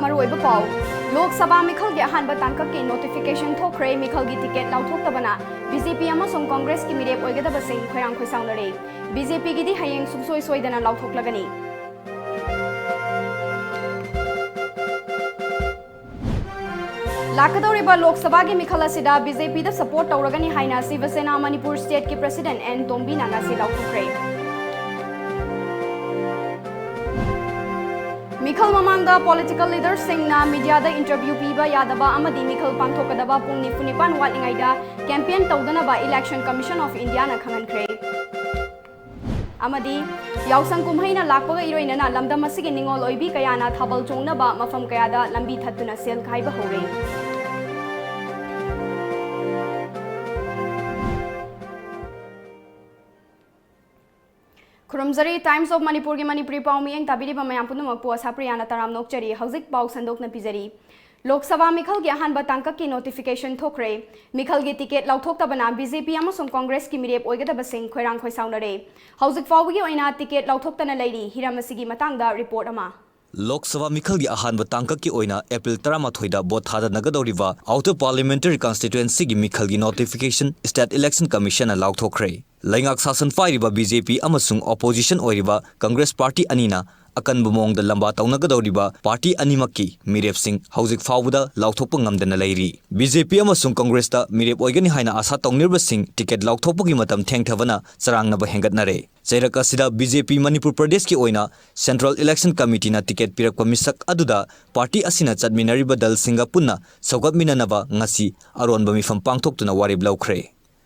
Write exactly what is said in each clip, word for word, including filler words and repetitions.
ꯃꯔꯨꯑꯣꯏꯕ ꯄꯥꯎ꯫ ꯂꯣꯛ ꯁꯚꯥ ꯃꯤꯈꯜꯒꯤ ꯑꯍꯥꯟꯕ ꯇꯥꯡꯀꯛꯀꯤ notification ꯊꯣꯛꯈ꯭ꯔꯦ꯫ ꯃꯤꯈꯜꯒꯤ ꯇꯤꯀꯦꯠ ꯂꯥꯎꯊꯣꯛꯇꯕꯅ ꯕꯤ ꯖꯦ ꯄꯤ ꯑꯃꯁꯨꯡ ꯀꯪꯒ꯭ꯔꯦꯁꯀꯤ ꯃꯤꯔꯦꯞ ꯑꯣꯏꯒꯗꯕꯁꯤꯡ ꯈꯣꯏꯔꯥꯡ ꯈꯣꯏꯁꯥꯎꯅꯔꯦ꯫ ꯕꯤ ꯖꯦ ꯄꯤꯒꯤꯗꯤ ꯍꯌꯦꯡ ꯁꯨꯡꯁꯣꯏ ꯁꯣꯏꯗꯅ ꯂꯥꯎꯊꯣꯛꯂꯒꯅꯤ꯫ ꯂꯥꯛꯀꯗꯧꯔꯤꯕ ꯂꯣꯛ ꯁꯚꯥꯒꯤ ꯃꯤꯈꯜ ꯑꯁꯤꯗ ꯕꯤ ꯖꯦ ꯄꯤꯗ support ꯇꯧꯔꯒꯅꯤ ꯍꯥꯏꯅ ꯁꯤꯕ ꯁꯦꯅꯥ ꯃꯅꯤꯄꯨꯔ state ꯀꯤ president ꯑꯦꯟ ꯇꯣꯝꯕꯤꯅ ꯉꯁꯤ ꯂꯥꯎꯊꯣꯛꯈ꯭ꯔꯦ꯫ ꯃꯤꯈꯜ ꯃꯃꯥꯡꯗ political leader ꯁꯤꯡꯅ media ꯗ interview ꯄꯤꯕ ꯌꯥꯗꯕ ꯑꯃꯗꯤ ꯃꯤꯈꯜ ꯄꯥꯡꯊꯣꯛꯀꯗꯕ ꯄꯨꯡ ꯅꯤꯐꯨ ꯅꯤꯄꯥꯟ ꯋꯥꯠꯂꯤꯉꯩꯗ campaign ꯇꯧꯗꯅꯕ Election Commission of India ꯅ ꯈꯪꯍꯟꯈ꯭ꯔꯦ꯫ ꯑꯃꯗꯤ ꯌꯥꯎꯁꯪ ꯀꯨꯝꯍꯩꯅ ꯂꯥꯛꯄꯒ ꯏꯔꯣꯏꯅꯅ ꯂꯝꯗꯝ ꯑꯁꯤꯒꯤ ꯅꯤꯉꯣꯜ ꯑꯣꯏꯕꯤ ꯀꯌꯥꯅ ꯊꯥꯕꯜ ꯆꯣꯡꯅꯕ ꯃꯐꯝ ꯀꯌꯥꯗ ꯂꯝꯕꯤ ꯊꯠꯇꯨꯅ ꯁꯦꯜ ꯈꯥꯏꯕ ꯍꯧꯔꯦ꯫ ꯈꯨꯔꯨꯝꯖꯔꯤ꯫ Times of ꯃꯅꯤꯄꯨꯔꯒꯤ ꯃꯅꯤꯄꯨꯔꯤ ꯄꯥꯎ ꯃꯤꯠꯌꯦꯡ ꯇꯥꯕꯤꯔꯤꯕ ꯃꯌꯥꯝ ꯄꯨꯝꯅꯃꯛꯄꯨ ꯑꯁꯥꯄ꯭ꯔꯤꯌꯥꯅ ꯇꯔꯥꯝꯅ ꯑꯣꯛꯆꯔꯤ꯫ ꯍꯧꯖꯤꯛ ꯄꯥꯎ ꯁꯟꯗꯣꯛꯅ ꯄꯤꯖꯔꯤ꯫ ꯂꯣꯛ ꯁꯚꯥ ꯃꯤꯈꯜꯒꯤ ꯑꯍꯥꯟꯕ ꯇꯥꯡꯀꯛꯀꯤ notification ꯊꯣꯛꯈ꯭ꯔꯦ꯫ ꯃꯤꯈꯜꯒꯤ ꯇꯤꯀꯦꯠ ꯂꯥꯎꯊꯣꯛꯇꯕꯅ ꯕꯤ ꯖꯦ ꯄꯤ ꯑꯃꯁꯨꯡ ꯀꯪꯒ꯭ꯔꯦꯁꯀꯤ ꯃꯤꯔꯦꯞ ꯑꯣꯏꯒꯗꯕꯁꯤꯡ ꯈꯣꯏꯔꯥꯡ ꯈꯣꯏꯁꯥꯎꯅꯔꯦ꯫ ꯍꯧꯖꯤꯛ ꯐꯥꯎꯕꯒꯤ ꯑꯣꯏꯅ ꯇꯤꯀꯦꯠ ꯂꯥꯎꯊꯣꯛꯇꯅ ꯂꯩꯔꯤ꯫ ꯍꯤꯔꯝ ꯑꯁꯤꯒꯤ ꯃꯇꯥꯡꯗ report ꯑꯃ꯫ ꯂꯣꯛ ꯁꯚꯥ ꯃꯤꯈꯜꯒꯤ ꯑꯍꯥꯟꯕ ꯇꯥꯡꯀꯛꯀꯤ ꯑꯣꯏꯅ April ꯇꯔꯥꯃꯥꯊꯣꯏꯗ vote ꯊꯥꯗꯅꯒꯗꯧꯔꯤꯕ Outer Parliamentary Constituency ꯒꯤ ꯃꯤꯈꯜꯒꯤ notification State Election Commission ꯅ ꯂꯥꯎꯊꯣꯛꯈ꯭ꯔꯦ꯫ ꯂꯩꯉꯥꯛ ꯁꯥꯁꯟ ꯄꯥꯏꯔꯤꯕ ꯕꯤ ꯖꯦ ꯄꯤ ꯑꯃꯁꯨꯡ opposition ꯑꯣꯏꯔꯤꯕ ꯀꯪꯒ꯭ꯔꯦꯁ party ꯑꯅꯤꯅ ꯑꯀꯟꯕ ꯃꯑꯣꯡꯗ ꯂꯝꯕꯥ ꯇꯧꯅꯒꯗꯧꯔꯤꯕ party ꯑꯅꯤꯃꯛꯀꯤ ꯃꯤꯔꯦꯞꯁꯤꯡ ꯍꯧꯖꯤꯛ ꯐꯥꯎꯕꯗ ꯂꯥꯎꯊꯣꯛꯄ ꯉꯝꯗꯅ ꯂꯩꯔꯤ꯫ ꯕꯤ ꯖꯦ ꯄꯤ ꯑꯃꯁꯨꯡ ꯀꯪꯒ꯭ꯔꯦꯁꯇ ꯃꯤꯔꯦꯞ ꯑꯣꯏꯒꯅꯤ ꯍꯥꯏꯅ ꯑꯥꯁꯥ ꯇꯧꯅꯔꯤꯕꯁꯤꯡ ꯇꯤꯀꯦꯠ ꯂꯥꯎꯊꯣꯛꯄꯒꯤ ꯃꯇꯝ ꯊꯦꯡꯊꯕꯅ ꯆꯔꯥꯡꯅꯕ ꯍꯦꯟꯒꯠꯅꯔꯦ꯫ ꯆꯩꯔꯛ ꯑꯁꯤꯗ ꯕꯤ ꯖꯦ ꯄꯤ ꯃꯅꯤꯄꯨꯔ ꯄ꯭ꯔꯗꯦꯁꯀꯤ ꯑꯣꯏꯅ Central Election Committee ꯅ ꯇꯤꯀꯦꯠ ꯄꯤꯔꯛꯄ ꯃꯤꯁꯛ ꯑꯗꯨꯗ party ꯑꯁꯤꯅ ꯆꯠꯃꯤꯟꯅꯔꯤꯕ ꯗꯜꯁꯤꯡꯒ ꯄꯨꯟꯅ ꯁꯧꯒꯠꯃꯤꯟꯅꯅꯕ ꯉꯁꯤ ꯑꯔꯣꯟꯕ ꯃꯤꯐꯝ ꯄꯥꯡꯊꯣꯛꯇꯨꯅ ꯋꯥꯔꯦꯞ ꯂꯧꯈ꯭ꯔꯦ꯫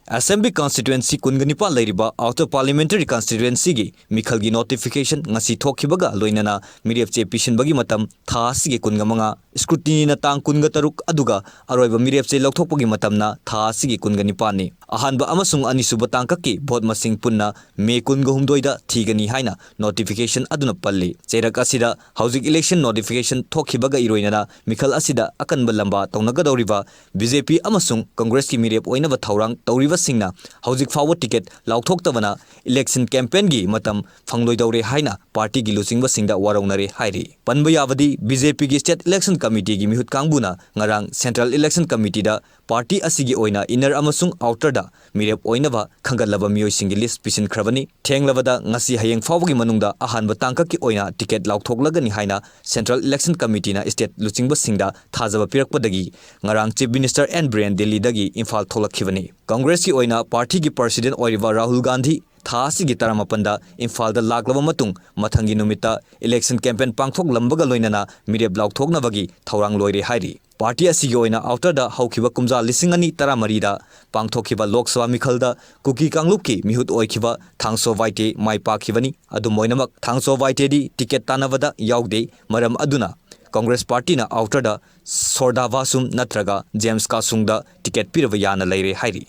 Assembly Constituency ꯀꯨꯟꯒ ꯅꯤꯄꯥꯟ ꯂꯩꯔꯤꯕ Outer Parliamentary Constituency ꯒꯤ ꯃꯤꯈꯜꯒꯤ notification ꯉꯁꯤ ꯊꯣꯛꯈꯤꯕꯒ ꯂꯣꯏꯅꯅ ꯃꯤꯔꯦꯞ ꯆꯦ ꯄꯤꯁꯤꯟꯕꯒꯤ ꯃꯇꯝ ꯊꯥ ꯑꯁꯤꯒꯤ ꯀꯨꯟꯒ ꯃꯉꯥ, scrutiny ꯅ ꯇꯥꯡ ꯀꯨꯟꯒ ꯇꯔꯨꯛ, ꯑꯗꯨꯒ ꯑꯔꯣꯏꯕ ꯃꯤꯔꯦꯞ ꯆꯦ ꯂꯧꯊꯣꯛꯄꯒꯤ ꯃꯇꯝꯅ ꯊꯥ ꯑꯁꯤꯒꯤ ꯀꯨꯟꯒ ꯅꯤꯄꯥꯟꯅꯤ꯫ ꯑꯍꯥꯟꯕ ꯑꯃꯁꯨꯡ ꯑꯅꯤꯁꯨꯕ ꯇꯥꯡꯀꯛꯀꯤ ꯚꯣꯠ ꯃꯁꯤꯡ ꯄꯨꯟꯅ ꯃꯦ ꯀꯨꯟꯒ ꯍꯨꯝꯗꯣꯏꯗ ꯊꯤꯒꯅꯤ ꯍꯥꯏꯅ ꯅꯣꯇꯤꯐꯤꯀꯦꯁꯟ ꯑꯗꯨꯅ ꯄꯜꯂꯤ꯫ ꯆꯩꯔꯛ ꯑꯁꯤꯗ ꯍꯧꯖꯤꯛ ꯏꯂꯦꯛꯁꯟ ꯅꯣꯇꯤꯐꯤꯀꯦꯁꯟ ꯊꯣꯛꯈꯤꯕꯒ ꯏꯔꯣꯏꯅꯅ ꯃꯤꯈꯜ ꯑꯁꯤꯗ ꯑꯀꯟꯕ ꯂꯝꯕꯥ ꯇꯧꯅꯒꯗꯧꯔꯤꯕ ꯕꯤ ꯖꯦ ꯄꯤ ꯑꯃꯁꯨꯡ ꯀꯪꯒ꯭ꯔꯦꯁꯀꯤ ꯃꯤꯔꯦꯞ ꯑꯣꯏꯅꯕ ꯊꯧꯔꯥꯡ ꯇꯧꯔꯤꯕꯁꯤꯡꯅ ꯍꯧꯖꯤꯛ ꯐꯥꯎꯕ ꯇꯤꯀꯦꯠ ꯂꯥꯎꯊꯣꯛꯇꯕꯅ ꯏꯂꯦꯛꯁꯟ ꯀꯦꯝꯄꯦꯟꯒꯤ ꯃꯇꯝ ꯐꯪꯂꯣꯏꯗꯧꯔꯦ ꯍꯥꯏꯅ ꯄꯥꯔꯇꯤꯒꯤ ꯂꯨꯆꯤꯡꯕꯁꯤꯡꯗ ꯋꯥꯔꯧꯅꯔꯦ ꯍꯥꯏꯔꯤ꯫ ꯄꯟꯕ ꯌꯥꯕꯗꯤ, ꯕꯤ ꯖꯦ ꯄꯤꯒꯤ ꯁ꯭ꯇꯦꯠ ꯏꯂꯦꯛꯁꯟ ꯀꯃꯤꯇꯤꯒꯤ ꯃꯤꯍꯨꯠ ꯀꯥꯡꯕꯨꯅ ꯉꯔꯥꯡ ꯁꯦꯟꯇ꯭ꯔꯦꯜ ꯏꯂꯦꯛꯁꯟ ꯀꯃꯤꯇꯤꯗ ꯄꯥꯔꯇꯤ ꯑꯁꯤꯒꯤ ꯑꯣꯏꯅ ꯏꯟꯅꯔ ꯑꯃꯁꯨꯡ ꯑꯥꯎꯇꯔꯗ ꯃꯤꯔꯦꯞ ꯑꯣꯏꯅꯕ ꯈꯟꯒꯠꯂꯕ ꯃꯤꯑꯣꯏꯁꯤꯡꯒꯤ ꯂꯤꯁ꯭ꯠ ꯄꯤꯁꯤꯟꯈ꯭ꯔꯕꯅꯤ꯫ ꯊꯦꯡꯂꯕꯗ ꯉꯁꯤ ꯍꯌꯦꯡ ꯐꯥꯎꯕꯒꯤ ꯃꯅꯨꯡꯗ ꯑꯍꯥꯟꯕ ꯇꯥꯡꯀꯛꯀꯤ ꯑꯣꯏꯅ ꯇꯤꯀꯦꯠ ꯂꯥꯎꯊꯣꯛꯂꯒꯅꯤ ꯍꯥꯏꯅ ꯁꯦꯟꯇ꯭ꯔꯦꯜ ꯏꯂꯦꯛꯁꯟ ꯀꯃꯤꯇꯤꯅ ꯁ꯭ꯇꯦꯠ ꯂꯨꯆꯤꯡꯕꯁꯤꯡꯗ ꯊꯥꯖꯕ ꯄꯤꯔꯛꯄꯗꯒꯤ ꯉꯔꯥꯡ ꯆꯤꯐ ꯃꯤꯅꯤꯁꯇꯔ ꯑꯦꯟ ꯕꯤꯔꯦꯟ ꯗꯤꯜꯂꯤꯗꯒꯤ ꯏꯝꯐꯥꯜ ꯊꯣꯛꯂꯛꯈꯤꯕꯅꯤ꯫ ꯀꯪꯒ꯭ꯔꯦꯁꯀꯤ ꯑꯣꯏꯅ ꯄꯥꯔꯇꯤꯒꯤ ꯄ꯭ꯔꯁꯤꯗꯦꯟꯠ ꯑꯣꯏꯔꯤꯕ ꯔꯥꯍꯨꯜ ꯒꯥꯟꯙꯤ ꯊꯥ ꯑꯁꯤꯒꯤ ꯇꯔꯥꯃꯥꯄꯟꯗ ꯏꯝꯐꯥꯜꯗ ꯂꯥꯛꯂꯕ ꯃꯇꯨꯡ ꯃꯊꯪꯒꯤ ꯅꯨꯃꯤꯠꯇ ꯏꯂꯦꯛꯁꯟ ꯀꯦꯝꯄꯦꯟ ꯄꯥꯡꯊꯣꯛꯂꯝꯕꯒ ꯂꯣꯏꯅꯅ ꯃꯤꯔꯦꯞ ꯂꯥꯎꯊꯣꯛꯅꯕꯒꯤ ꯊꯧꯔꯥꯡ ꯂꯣꯏꯔꯦ ꯍꯥꯏꯔꯤ꯫ ꯄꯥꯔꯇꯤ ꯑꯁꯤꯒꯤ ꯑꯣꯏꯅ ꯑꯥꯎꯇꯔꯗ ꯍꯧꯈꯤꯕ ꯀꯨꯝꯖꯥ ꯂꯤꯁꯤꯡ ꯑꯅꯤ ꯇꯔꯥꯃꯔꯤꯗ ꯄꯥꯡꯊꯣꯛꯈꯤꯕ ꯂꯣꯛ ꯁꯚꯥ ꯃꯤꯈꯜꯗ ꯀꯨꯀꯤ ꯀꯥꯡꯂꯨꯞꯀꯤ ꯃꯤꯍꯨꯠ ꯑꯣꯏꯈꯤꯕ ꯊꯥꯡꯁꯣ ꯋꯥꯏꯇꯦ ꯃꯥꯏ ꯄꯥꯛꯈꯤꯕꯅꯤ꯫ ꯑꯗꯨꯝ ꯑꯣꯏꯅꯃꯛ, ꯊꯥꯡꯁꯣ ꯋꯥꯏꯇꯦꯗꯤ ꯇꯤꯀꯦꯠ ꯇꯥꯟꯅꯕꯗ ꯌꯥꯎꯗꯦ꯫ ꯃꯔꯝ ꯑꯗꯨꯅ ꯀꯪꯒ꯭ꯔꯦꯁ ꯄꯥꯔꯇꯤꯅ ꯑꯥꯎꯇꯔꯗ ꯁꯣꯔꯗꯥ ꯚꯥꯁꯨꯝ ꯅꯠꯇ꯭ꯔꯒ ꯖꯦꯝꯁ ꯀꯥꯁꯨꯡꯗ ꯇꯤꯀꯦꯠ ꯄꯤꯔꯕ ꯌꯥꯅ ꯂꯩꯔꯦ ꯍꯥꯏꯔꯤ꯫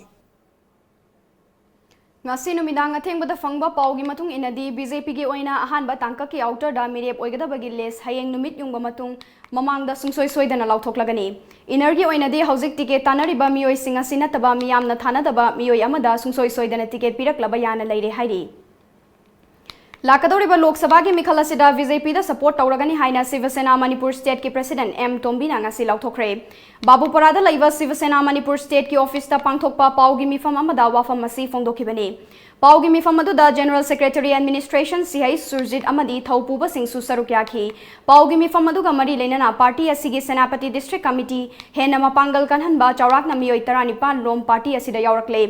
ꯉꯁꯤ ꯅꯨꯃꯤꯗꯥꯡ ꯑꯊꯦꯡꯕꯗ ꯐꯪꯕ ꯄꯥꯎꯒꯤ ꯃꯇꯨꯡ ꯏꯟꯅꯗꯤ, ꯕꯤ ꯖꯦ ꯄꯤꯒꯤ ꯑꯣꯏꯅ ꯑꯍꯥꯟꯕ ꯇꯥꯡꯀꯛꯀꯤ ꯑꯥꯎꯇꯔꯗ ꯃꯤꯔꯦꯞ ꯑꯣꯏꯒꯗꯕꯒꯤ ꯂꯤꯁ꯭ꯠ ꯍꯌꯦꯡ ꯅꯨꯃꯤꯠ ꯌꯨꯡꯕ ꯃꯇꯨꯡ ꯃꯃꯥꯡꯗ ꯁꯨꯡꯁꯣꯏ ꯁꯣꯏꯗꯅ ꯂꯥꯎꯊꯣꯛꯂꯒꯅꯤ꯫ ꯏꯟꯅꯔꯒꯤ ꯑꯣꯏꯅꯗꯤ ꯍꯧꯖꯤꯛ ꯇꯤꯀꯦꯠ ꯇꯥꯟꯅꯔꯤꯕ ꯃꯤꯑꯣꯏꯁꯤꯡ ꯑꯁꯤ ꯅꯠꯇꯕ ꯃꯤꯌꯥꯝꯅ ꯊꯥꯅꯗꯕ ꯃꯤꯑꯣꯏ ꯑꯃꯗ ꯁꯨꯡꯁꯣꯏ ꯁꯣꯏꯗꯅ ꯇꯤꯀꯦꯠ ꯄꯤꯔꯛꯂꯕ ꯌꯥꯅ ꯂꯩꯔꯦ ꯍꯥꯏꯔꯤ꯫ ꯂꯥꯛꯀꯗꯧꯔꯤꯕ ꯂꯣꯛ ꯁꯚꯥꯒꯤ ꯃꯤꯈꯜ ꯑꯁꯤꯗ ꯕꯤ ꯖꯦ ꯄꯤꯗ ꯁꯄꯣꯔꯠ ꯇꯧꯔꯒꯅꯤ ꯍꯥꯏꯅ ꯁꯤꯕ ꯁꯦꯅꯥ ꯃꯅꯤꯄꯨꯔ ꯁ꯭ꯇꯦꯠꯀꯤ ꯄ꯭ꯔꯁꯤꯗꯦꯟꯠ ꯑꯦꯝ ꯇꯣꯝꯕꯤꯅ ꯉꯁꯤ ꯂꯥꯎꯊꯣꯛꯈ꯭ꯔꯦ꯫ ꯕꯥꯕꯨꯄꯥꯔꯥꯗ ꯂꯩꯕ ꯁꯤꯕ ꯁꯦꯅꯥ ꯃꯅꯤꯄꯨꯔ ꯁ꯭ꯇꯦꯠꯀꯤ ꯑꯣꯐꯤꯁꯇ ꯄꯥꯡꯊꯣꯛꯄ ꯄꯥꯎꯒꯤ ꯃꯤꯐꯝ ꯑꯃꯗ ꯋꯥꯐꯝ ꯑꯁꯤ ꯐꯣꯡꯗꯣꯛꯈꯤꯕꯅꯤ꯫ ꯄꯥꯎꯒꯤ ꯃꯤꯐꯝ ꯑꯗꯨꯗ general secretary administration C H Surjit ꯑꯃꯗꯤ ꯊꯧꯄꯨꯕꯁꯤꯡꯁꯨ ꯁꯔꯨꯛ ꯌꯥꯈꯤ꯫ ꯄꯥꯎꯒꯤ ꯃꯤꯐꯝ ꯑꯗꯨꯒ ꯃꯔꯤ ꯂꯩꯅꯅ ꯄꯥꯔꯇꯤ ꯑꯁꯤꯒꯤ ꯁꯦꯅꯥꯄꯇꯤ ꯗꯤꯁꯇ꯭ꯔꯤꯛ ꯀꯃꯤꯇꯤ ꯍꯦꯟꯅ ꯃꯄꯥꯡꯒꯜ ꯀꯟꯍꯟꯕ ꯆꯥꯎꯔꯥꯛꯅ ꯃꯤꯑꯣꯏ ꯇꯔꯥꯅꯤꯄꯥꯟ ꯔꯣꯝ ꯄꯥꯔꯇꯤ ꯑꯁꯤꯗ ꯌꯥꯎꯔꯛꯂꯦ꯫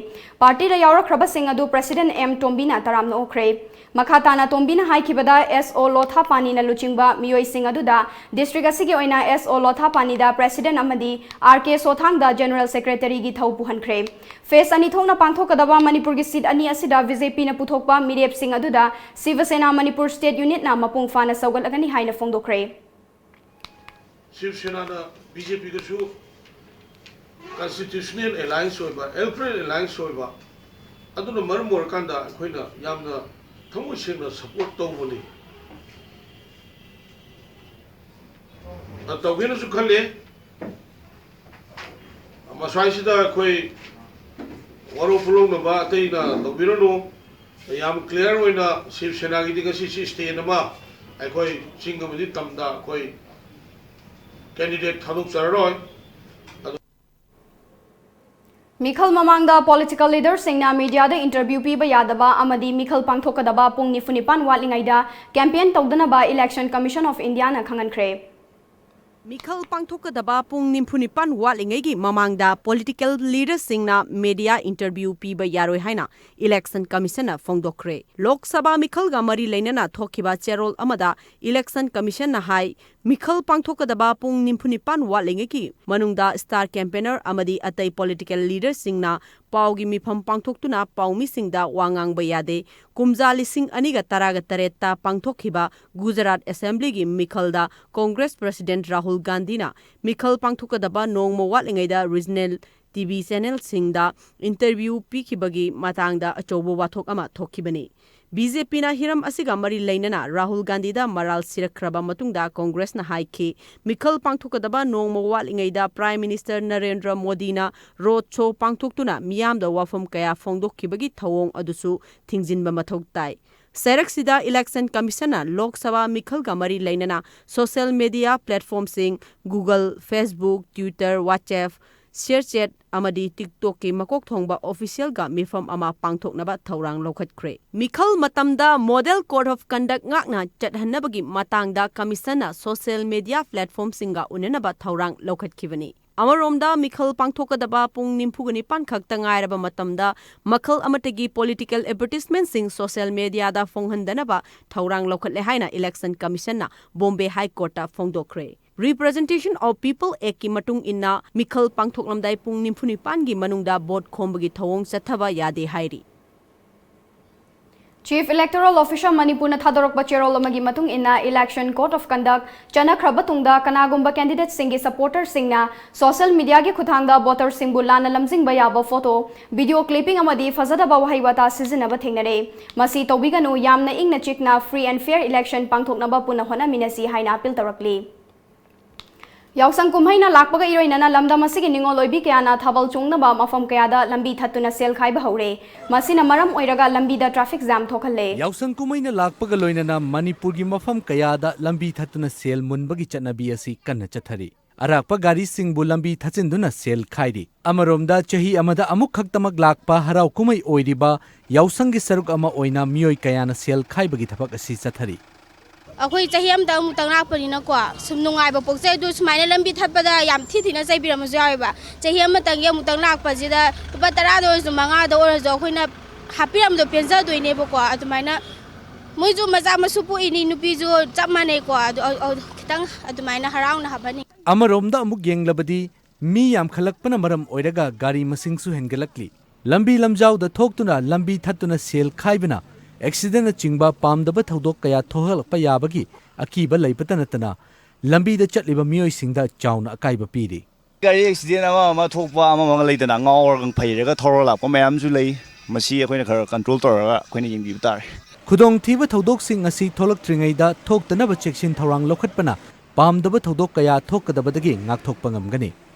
ꯄꯥꯔꯇꯤꯗ ꯌꯥꯎꯔꯛꯈ꯭ꯔꯕꯁꯤꯡ ꯑꯗꯨ ꯄ꯭ꯔꯁꯤꯗꯦꯟꯠ ꯑꯦꯝ ꯇꯣꯝꯕꯤꯅ ꯇꯔꯥꯝꯅ ꯑꯣꯛꯈ꯭ꯔꯦ꯫ ꯃꯈꯥ ꯇꯥꯅ ꯇꯣꯝꯕꯤꯅ ꯍꯥꯏꯈꯤꯕꯗ, ꯑꯦꯁ ꯑꯣ ꯂꯣꯊꯥꯄꯥꯅꯤꯅ ꯂꯨꯆꯤꯡꯕ ꯃꯤꯑꯣꯏꯁꯤꯡ ꯑꯗꯨꯗ ꯗꯤꯁꯇ꯭ꯔꯤꯛ ꯑꯁꯤꯒꯤ ꯑꯣꯏꯅ ꯑꯦꯁ ꯑꯣ ꯂꯣꯊꯥꯄꯥꯅꯤꯗ ꯄ꯭ꯔꯁꯤꯗꯦꯟꯠ ꯑꯃꯗꯤ ꯑꯥꯔ ꯀꯦ ꯁꯣꯊꯥꯡꯗ ꯖꯦꯅꯔꯦꯜ ꯁꯦꯀ꯭ꯔꯦꯇꯔꯤꯒꯤ ꯊꯧ ꯄꯨꯍꯟꯈ꯭ꯔꯦ꯫ ꯐꯦꯖ ꯑꯅꯤ ꯊꯣꯛꯅ ꯄꯥꯡꯊꯣꯛꯀꯗꯕ ꯃꯅꯤꯄꯨꯔꯒꯤ ꯁꯤꯠ ꯑꯅꯤ ꯑꯁꯤꯗ ꯕꯤ ꯖꯦ ꯄꯤꯅ ꯄꯨꯊꯣꯛꯄ ꯃꯤꯔꯦꯞꯁꯤꯡ ꯑꯗꯨꯗ ꯁꯤꯕ ꯁꯦꯅꯥ ꯃꯅꯤꯄꯨꯔ ꯁ꯭ꯇꯦꯠ ꯌꯨꯅꯤꯠꯅ ꯃꯄꯨꯡ ꯐꯥꯅ ꯁꯧꯒꯠꯂꯒꯅꯤ ꯍꯥꯏꯅ ꯐꯣꯡꯗꯣꯛꯈ꯭ꯔꯦ꯫ ꯁꯤꯕ ꯁꯦꯅꯥꯅ ꯕꯤ ꯖꯦ ꯄꯤꯒꯁꯨ Constitutional Alliance ꯑꯣꯏꯕ, Electoral Alliance ꯑꯣꯏꯕ, ꯑꯗꯨꯅ ꯃꯔꯝ ꯑꯣꯏꯔꯀꯥꯟꯗ ꯑꯩꯈꯣꯏꯅ ꯌꯥꯝꯅ ꯊꯃꯣꯏ ꯁꯦꯡꯅ support ꯇꯧꯕꯅꯤ꯫ ꯑ, ꯇꯧꯒꯦꯅꯁꯨ ꯈꯜꯂꯤ꯫ ꯃꯁ꯭ꯋꯥꯏꯁꯤꯗ ꯑꯩꯈꯣꯏ ꯋꯥꯔꯧ ꯄꯨꯛꯂꯧꯅꯕ ꯑꯇꯩꯅ ꯇꯧꯕꯤꯔꯅꯨ꯫ ꯌꯥꯝ clear ꯑꯣꯏꯅ ꯁꯤꯕ ꯁꯦꯅꯥꯒꯤꯗꯤ ꯉꯁꯤꯁꯤ stand ꯑꯃ ꯑꯩꯈꯣꯏ ꯆꯤꯡ ꯑꯃꯗꯤ ꯇꯝꯗ ꯑꯩꯈꯣꯏ candidate ꯊꯥꯗꯣꯛꯆꯔꯔꯣꯏ꯫ ꯃꯤꯈꯜ ꯃꯃꯥꯡꯗ political leaderꯁꯤꯡꯅ mediaꯗ interview ꯄꯤꯕ ꯌꯥꯗꯕ ꯑꯃꯗꯤ ꯃꯤꯈꯜ ꯄꯥꯡꯊꯣꯛꯀꯗꯕ ꯄꯨꯡ ꯅꯤꯐꯨ ꯅꯤꯄꯥꯟ ꯋꯥꯠꯂꯤꯉꯩꯗ campaign ꯇꯧꯗꯅꯕ Election Commission of Indiaꯅ ꯈꯪꯍꯟꯈ꯭ꯔꯦ꯫ ꯃꯤꯈꯜ ꯄꯥꯡꯊꯣꯛꯀꯗꯕ ꯄꯨꯡ ꯅꯤꯐꯨ ꯅꯤꯄꯥꯟ ꯋꯥꯠꯂꯤꯉꯩꯒꯤ ꯃꯃꯥꯡꯗ political leaderꯁꯤꯡꯅ media interview ꯄꯤꯕ ꯌꯥꯔꯣꯏ ꯍꯥꯏꯅ Election Commissionꯅ ꯐꯣꯡꯗꯣꯛꯈ꯭ꯔꯦ꯫ ꯂꯣꯛ ꯁꯚꯥ ꯃꯤꯈꯜꯒ ꯃꯔꯤ ꯂꯩꯅꯅ ꯊꯣꯛꯈꯤꯕ ꯆꯦꯔꯣꯜ ꯑꯃꯗ Election Commissionꯅ ꯍꯥꯏ, ꯃꯤꯈꯜ ꯄꯥꯡꯊꯣꯛꯀꯗꯕ ꯄꯨꯡ ꯅꯤꯐꯨ ꯅꯤꯄꯥꯟ ꯋꯥꯠꯂꯤꯉꯩꯒꯤ ꯃꯅꯨꯡꯗ star campaigner ꯑꯃꯗꯤ ꯑꯇꯩ political leaderꯁꯤꯡꯅ ꯄꯥꯎꯒꯤ ꯃꯤꯐꯝ ꯄꯥꯡꯊꯣꯛꯇꯨꯅ ꯄꯥꯎꯃꯤꯁꯤꯡꯗ ꯋꯥ ꯉꯥꯡꯕ ꯌꯥꯗꯦ꯫ ꯀꯨꯝꯖꯥ ꯂꯤꯁꯤꯡ ꯑꯅꯤꯒ ꯇꯔꯥꯒ ꯇꯔꯦꯠꯇ ꯄꯥꯡꯊꯣꯛꯈꯤꯕ ꯒꯨꯖꯔꯥꯠ Assemblyꯒꯤ ꯃꯤꯈꯜꯗ Congress President ꯔꯥꯍꯨꯜ ꯒꯥꯟꯙꯤꯅ ꯃꯤꯈꯜ ꯄꯥꯡꯊꯣꯛꯀꯗꯕ ꯅꯣꯡꯃ ꯋꯥꯠꯂꯤꯉꯩꯗ regional TV channelꯁꯤꯡꯗ interview ꯄꯤꯈꯤꯕꯒꯤ ꯃꯇꯥꯡꯗ ꯑꯆꯧꯕ ꯋꯥꯊꯣꯛ ꯑꯃ ꯊꯣꯛꯈꯤꯕꯅꯤ꯫ BJPꯅ ꯍꯤꯔꯝ ꯑꯁꯤꯒ ꯃꯔꯤ ꯂꯩꯅꯅ ꯔꯥꯍꯨꯜ ꯒꯥꯟꯙꯤꯗ ꯃꯔꯥꯜ ꯁꯤꯔꯛꯈ꯭ꯔꯕ ꯃꯇꯨꯡꯗ Congressꯅ ꯍꯥꯏꯈꯤ, ꯃꯤꯈꯜ ꯄꯥꯡꯊꯣꯛꯀꯗꯕ ꯅꯣꯡꯃ ꯋꯥꯠꯂꯤꯉꯩꯗ Prime Minister ꯅꯔꯦꯟꯗ꯭ꯔ ꯃꯣꯗꯤꯅ road show ꯄꯥꯡꯊꯣꯛꯇꯨꯅ ꯃꯤꯌꯥꯝꯗ ꯋꯥꯐꯝ ꯀꯌꯥ ꯐꯣꯡꯗꯣꯛꯈꯤꯕꯒꯤ ꯊꯧꯑꯣꯡ ꯑꯗꯨꯁꯨ ꯊꯤꯡꯖꯤꯟꯕ ꯃꯊꯧ ꯇꯥꯏ꯫ ꯁꯩꯔꯛꯁꯤꯗ Election Commissionꯅ ꯂꯣꯛ ꯁꯚꯥ ꯃꯤꯈꯜꯒ ꯃꯔꯤ ꯂꯩꯅꯅ social media platformꯁꯤꯡ Google, Facebook, Twitter, WhatsApp, ShareChat ꯑꯃꯗꯤ TikTokꯀꯤ ꯃꯀꯣꯛ ꯊꯣꯡꯕ officialꯒ ꯃꯤꯐꯝ ꯑꯃ ꯄꯥꯡꯊꯣꯛꯅꯕ ꯊꯧꯔꯥꯡ ꯂꯧꯈꯠꯈ꯭ꯔꯦ꯫ ꯃꯤꯈꯜ ꯃꯇꯝꯗ Model Code of Conduct ꯉꯥꯛꯅ ꯆꯠꯍꯟꯅꯕꯒꯤ ꯃꯇꯥꯡꯗ Commissionꯅ social media platformꯁꯤꯡꯒ ꯎꯅꯅꯕ ꯊꯧꯔꯥꯡ ꯂꯧꯈꯠꯈꯤꯕꯅꯤ꯫ ꯑꯃꯔꯣꯝꯗ ꯃꯤꯈꯜ ꯄꯥꯡꯊꯣꯛꯀꯗꯕ ꯄꯨꯡ ꯅꯤꯐꯨꯒ ꯅꯤꯄꯥꯟ ꯈꯛꯇ ꯉꯥꯏꯔꯕ ꯃꯇꯝꯗ ꯃꯈꯜ ꯑꯃꯠꯇꯒꯤ political advertisementꯁꯤꯡ social mediaꯗ ꯐꯣꯡꯍꯟꯗꯅꯕ ꯊꯧꯔꯥꯡ ꯂꯧꯈꯠꯂꯦ ꯍꯥꯏꯅ Election Commissionꯅ Bombay High Courtꯇ ꯐꯣꯡꯗꯣꯛꯈ꯭ꯔꯦ꯫ Representation of People Actꯀꯤ ꯃꯇꯨꯡ ꯏꯟꯅ ꯃꯤꯈꯜ ꯄꯥꯡꯊꯣꯛꯂꯝꯗꯥꯏ ꯄꯨꯡ ꯅꯤꯐꯨ ꯅꯤꯄꯥꯟꯒꯤ ꯃꯅꯨꯡꯗ vote ꯈꯣꯝꯕꯒꯤ ꯊꯧꯑꯣꯡ ꯆꯠꯊꯕ ꯌꯥꯗꯦ ꯍꯥꯏꯔꯤ꯫ Chief Electoral Officer ꯃꯅꯤꯄꯨꯔꯅ ꯊꯥꯗꯣꯔꯛꯄ ꯆꯦꯔꯣꯜ ꯑꯃꯒꯤ ꯃꯇꯨꯡ ꯏꯟꯅ, election code of conduct ꯆꯠꯅꯈ꯭ꯔꯕ ꯇꯨꯡꯗ ꯀꯅꯥꯒꯨꯝꯕ candidateꯁꯤꯡꯒꯤ supporterꯁꯤꯡꯅ social mediaꯒꯤ ꯈꯨꯠꯊꯥꯡꯗ voterꯁꯤꯡꯕꯨ ꯂꯥꯟꯅ ꯂꯝꯖꯤꯡꯕ ꯌꯥꯕ photo, video clipping ꯑꯃꯗꯤ ꯐꯖꯗꯕ ꯋꯥꯍꯩ ꯋꯥꯇꯥ ꯁꯤꯖꯤꯟꯅꯕ ꯊꯦꯡꯅꯔꯦ꯫ ꯃꯁꯤ ꯇꯧꯕꯤꯒꯅꯨ, ꯌꯥꯝꯅ ꯏꯪꯅ ꯆꯤꯛꯅ free and fair election ꯄꯥꯡꯊꯣꯛꯅꯕ ꯄꯨꯟꯅ ꯍꯣꯠꯅꯃꯤꯟꯅꯁꯤ ꯍꯥꯏꯅ appeal ꯇꯧꯔꯛꯂꯤ꯫ ꯌꯥꯎꯁꯪ ꯀꯨꯝꯍꯩꯅ ꯂꯥꯛꯄꯒ ꯏꯔꯣꯏꯅꯅ ꯂꯝꯗꯝ ꯑꯁꯤꯒꯤ ꯅꯤꯉꯣꯜ ꯑꯣꯏꯕꯤ ꯀꯌꯥꯅ ꯊꯥꯕꯜ ꯆꯣꯡꯅꯕ ꯃꯐꯝ ꯀꯌꯥꯗ ꯂꯝꯕꯤ ꯊꯠꯇꯨꯅ ꯁꯦꯜ ꯈꯥꯏꯕ ꯍꯧꯔꯦ꯫ ꯃꯁꯤꯅ ꯃꯔꯝ ꯑꯣꯏꯔꯒ ꯂꯝꯕꯤꯗ traffic jam ꯊꯣꯛꯍꯜꯂꯦ꯫ ꯌꯥꯎꯁꯪ ꯀꯨꯝꯍꯩꯅ ꯂꯥꯛꯄꯒ ꯂꯣꯏꯅꯅ ꯃꯅꯤꯄꯨꯔꯒꯤ ꯃꯐꯝ ꯀꯌꯥꯗ ꯂꯝꯕꯤ ꯊꯠꯇꯨꯅ ꯁꯦꯜ ꯃꯨꯟꯕꯒꯤ ꯆꯠꯅꯕꯤ ꯑꯁꯤ ꯀꯟꯅ ꯆꯠꯊꯔꯤ꯫ ꯑꯔꯥꯛꯄ ꯒꯥꯔꯤꯁꯤꯡꯕꯨ ꯂꯝꯕꯤ ꯊꯠꯆꯤꯟꯗꯨꯅ ꯁꯦꯜ ꯈꯥꯏꯔꯤ꯫ ꯑꯃꯔꯣꯝꯗ, ꯆꯍꯤ ꯑꯃꯗ ꯑꯃꯨꯛ ꯈꯛꯇꯃꯛ ꯂꯥꯛꯄ ꯍꯔꯥꯎ ꯀꯨꯝꯍꯩ ꯑꯣꯏꯔꯤꯕ ꯌꯥꯎꯁꯪꯒꯤ ꯁꯔꯨꯛ ꯑꯃ ꯑꯣꯏꯅ ꯃꯤꯑꯣꯏ ꯀꯌꯥꯅ ꯁꯦꯜ ꯈꯥꯏꯕꯒꯤ ꯊꯕꯛ ꯑꯁꯤ ꯆꯠꯊꯔꯤ꯫ ꯑꯩꯈꯣꯏ ꯆꯍꯤ ꯑꯃꯇꯪ ꯑꯃꯨꯛꯇꯪ ꯂꯥꯛꯄꯅꯤꯅꯀꯣ, ꯁꯨꯝ ꯅꯨꯡꯉꯥꯏꯕ ꯄꯣꯛꯆꯩ꯫ ꯑꯗꯨ ꯁꯨꯃꯥꯏꯅ ꯂꯝꯕꯤ ꯊꯠꯄꯗ ꯌꯥꯝ ꯊꯤ ꯊꯤꯅ ꯆꯩꯕꯤꯔꯝꯕꯁꯨ ꯌꯥꯎꯋꯦꯕ꯫ ꯆꯍꯤ ꯑꯃꯇꯪꯒꯤ ꯑꯃꯨꯛꯇꯪ ꯂꯥꯛꯄꯁꯤꯗ ꯂꯨꯄꯥ ꯇꯔꯥꯗ ꯑꯣꯏꯔꯁꯨ, ꯃꯉꯥꯗ ꯑꯣꯏꯔꯁꯨ ꯑꯩꯈꯣꯏꯅ ꯍꯥꯞꯄꯤꯔꯝꯕꯗꯣ ꯄꯦꯟꯖꯗꯣꯏꯅꯦꯕꯀꯣ꯫ ꯑꯗꯨꯃꯥꯏꯅ ꯃꯣꯏꯁꯨ ꯃꯆꯥ ꯃꯁꯨ ꯄꯣꯛꯏꯅꯤ, ꯅꯨꯄꯤꯁꯨ ꯆꯞ ꯃꯥꯟꯅꯩꯀꯣ꯫ ꯑꯗꯨ, ꯑ, ꯑ, ꯈꯤꯇꯪ ꯑꯗꯨꯃꯥꯏꯅ ꯍꯔꯥꯎꯅ ꯍꯥꯞꯍꯟꯅꯤꯡꯉꯤ꯫ ꯑꯃꯔꯣꯝꯗ ꯑꯃꯨꯛ ꯌꯦꯡꯂꯕꯗꯤ, ꯃꯤ ꯌꯥꯝꯈꯠꯂꯛꯄꯅ ꯃꯔꯝ ꯑꯣꯏꯔꯒ ꯒꯥꯔꯤ ꯃꯁꯤꯡꯁꯨ ꯍꯦꯟꯒꯠꯂꯛꯂꯤ꯫ ꯂꯝꯕꯤ ꯂꯝꯖꯥꯎꯗ ꯊꯣꯛꯇꯨꯅ ꯂꯝꯕꯤ ꯊꯠꯇꯨꯅ ꯁꯦꯜ ꯈꯥꯏꯕꯅ accidentꯅꯆꯤꯡꯕ ꯄꯥꯝꯗꯕ ꯊꯧꯗꯣꯛ ꯀꯌꯥ ꯊꯣꯛꯍꯜꯂꯛꯄ ꯌꯥꯕꯒꯤ ꯑꯀꯤꯕ ꯂꯩꯕꯇ ꯅꯠꯇꯅ, ꯂꯝꯕꯤꯗ ꯆꯠꯂꯤꯕ ꯃꯤꯑꯣꯏꯁꯤꯡꯗ ꯆꯥꯎꯅ ꯑꯀꯥꯏꯕ ꯄꯤꯔꯤ꯫ ꯒꯥꯔꯤ accident ꯑꯃ ꯑꯃ ꯊꯣꯛꯄ, ꯑꯃ ꯑꯃ ꯂꯩꯗꯅ, ꯉꯥꯎꯔꯒ ꯐꯩꯔꯒ ꯊꯧꯔ ꯂꯥꯛꯄ ꯃꯌꯥꯝꯁꯨ ꯂꯩ꯫ ꯃꯁꯤ ꯑꯩꯈꯣꯏꯅ ꯈꯔ control ꯇꯧꯔꯒ ꯑꯩꯈꯣꯏꯅ ꯌꯦꯡꯕꯤꯕ ꯇꯥꯔꯦ꯫ ꯈꯨꯗꯣꯡꯊꯤꯕ ꯊꯧꯗꯣꯛꯁꯤꯡ ꯑꯁꯤ ꯊꯣꯛꯂꯛꯇ꯭ꯔꯤꯉꯩꯗ ꯊꯣꯛꯇꯅꯕ ꯆꯦꯛꯁꯤꯟ ꯊꯧꯔꯥꯡ ꯂꯧꯈꯠꯄꯅ ꯄꯥꯝꯗꯕ ꯊꯧꯗꯣꯛ ꯀꯌꯥ ꯊꯣꯛꯀꯗꯕꯗꯒꯤ ꯉꯥꯛꯊꯣꯛꯄ ꯉꯝꯒꯅꯤ꯫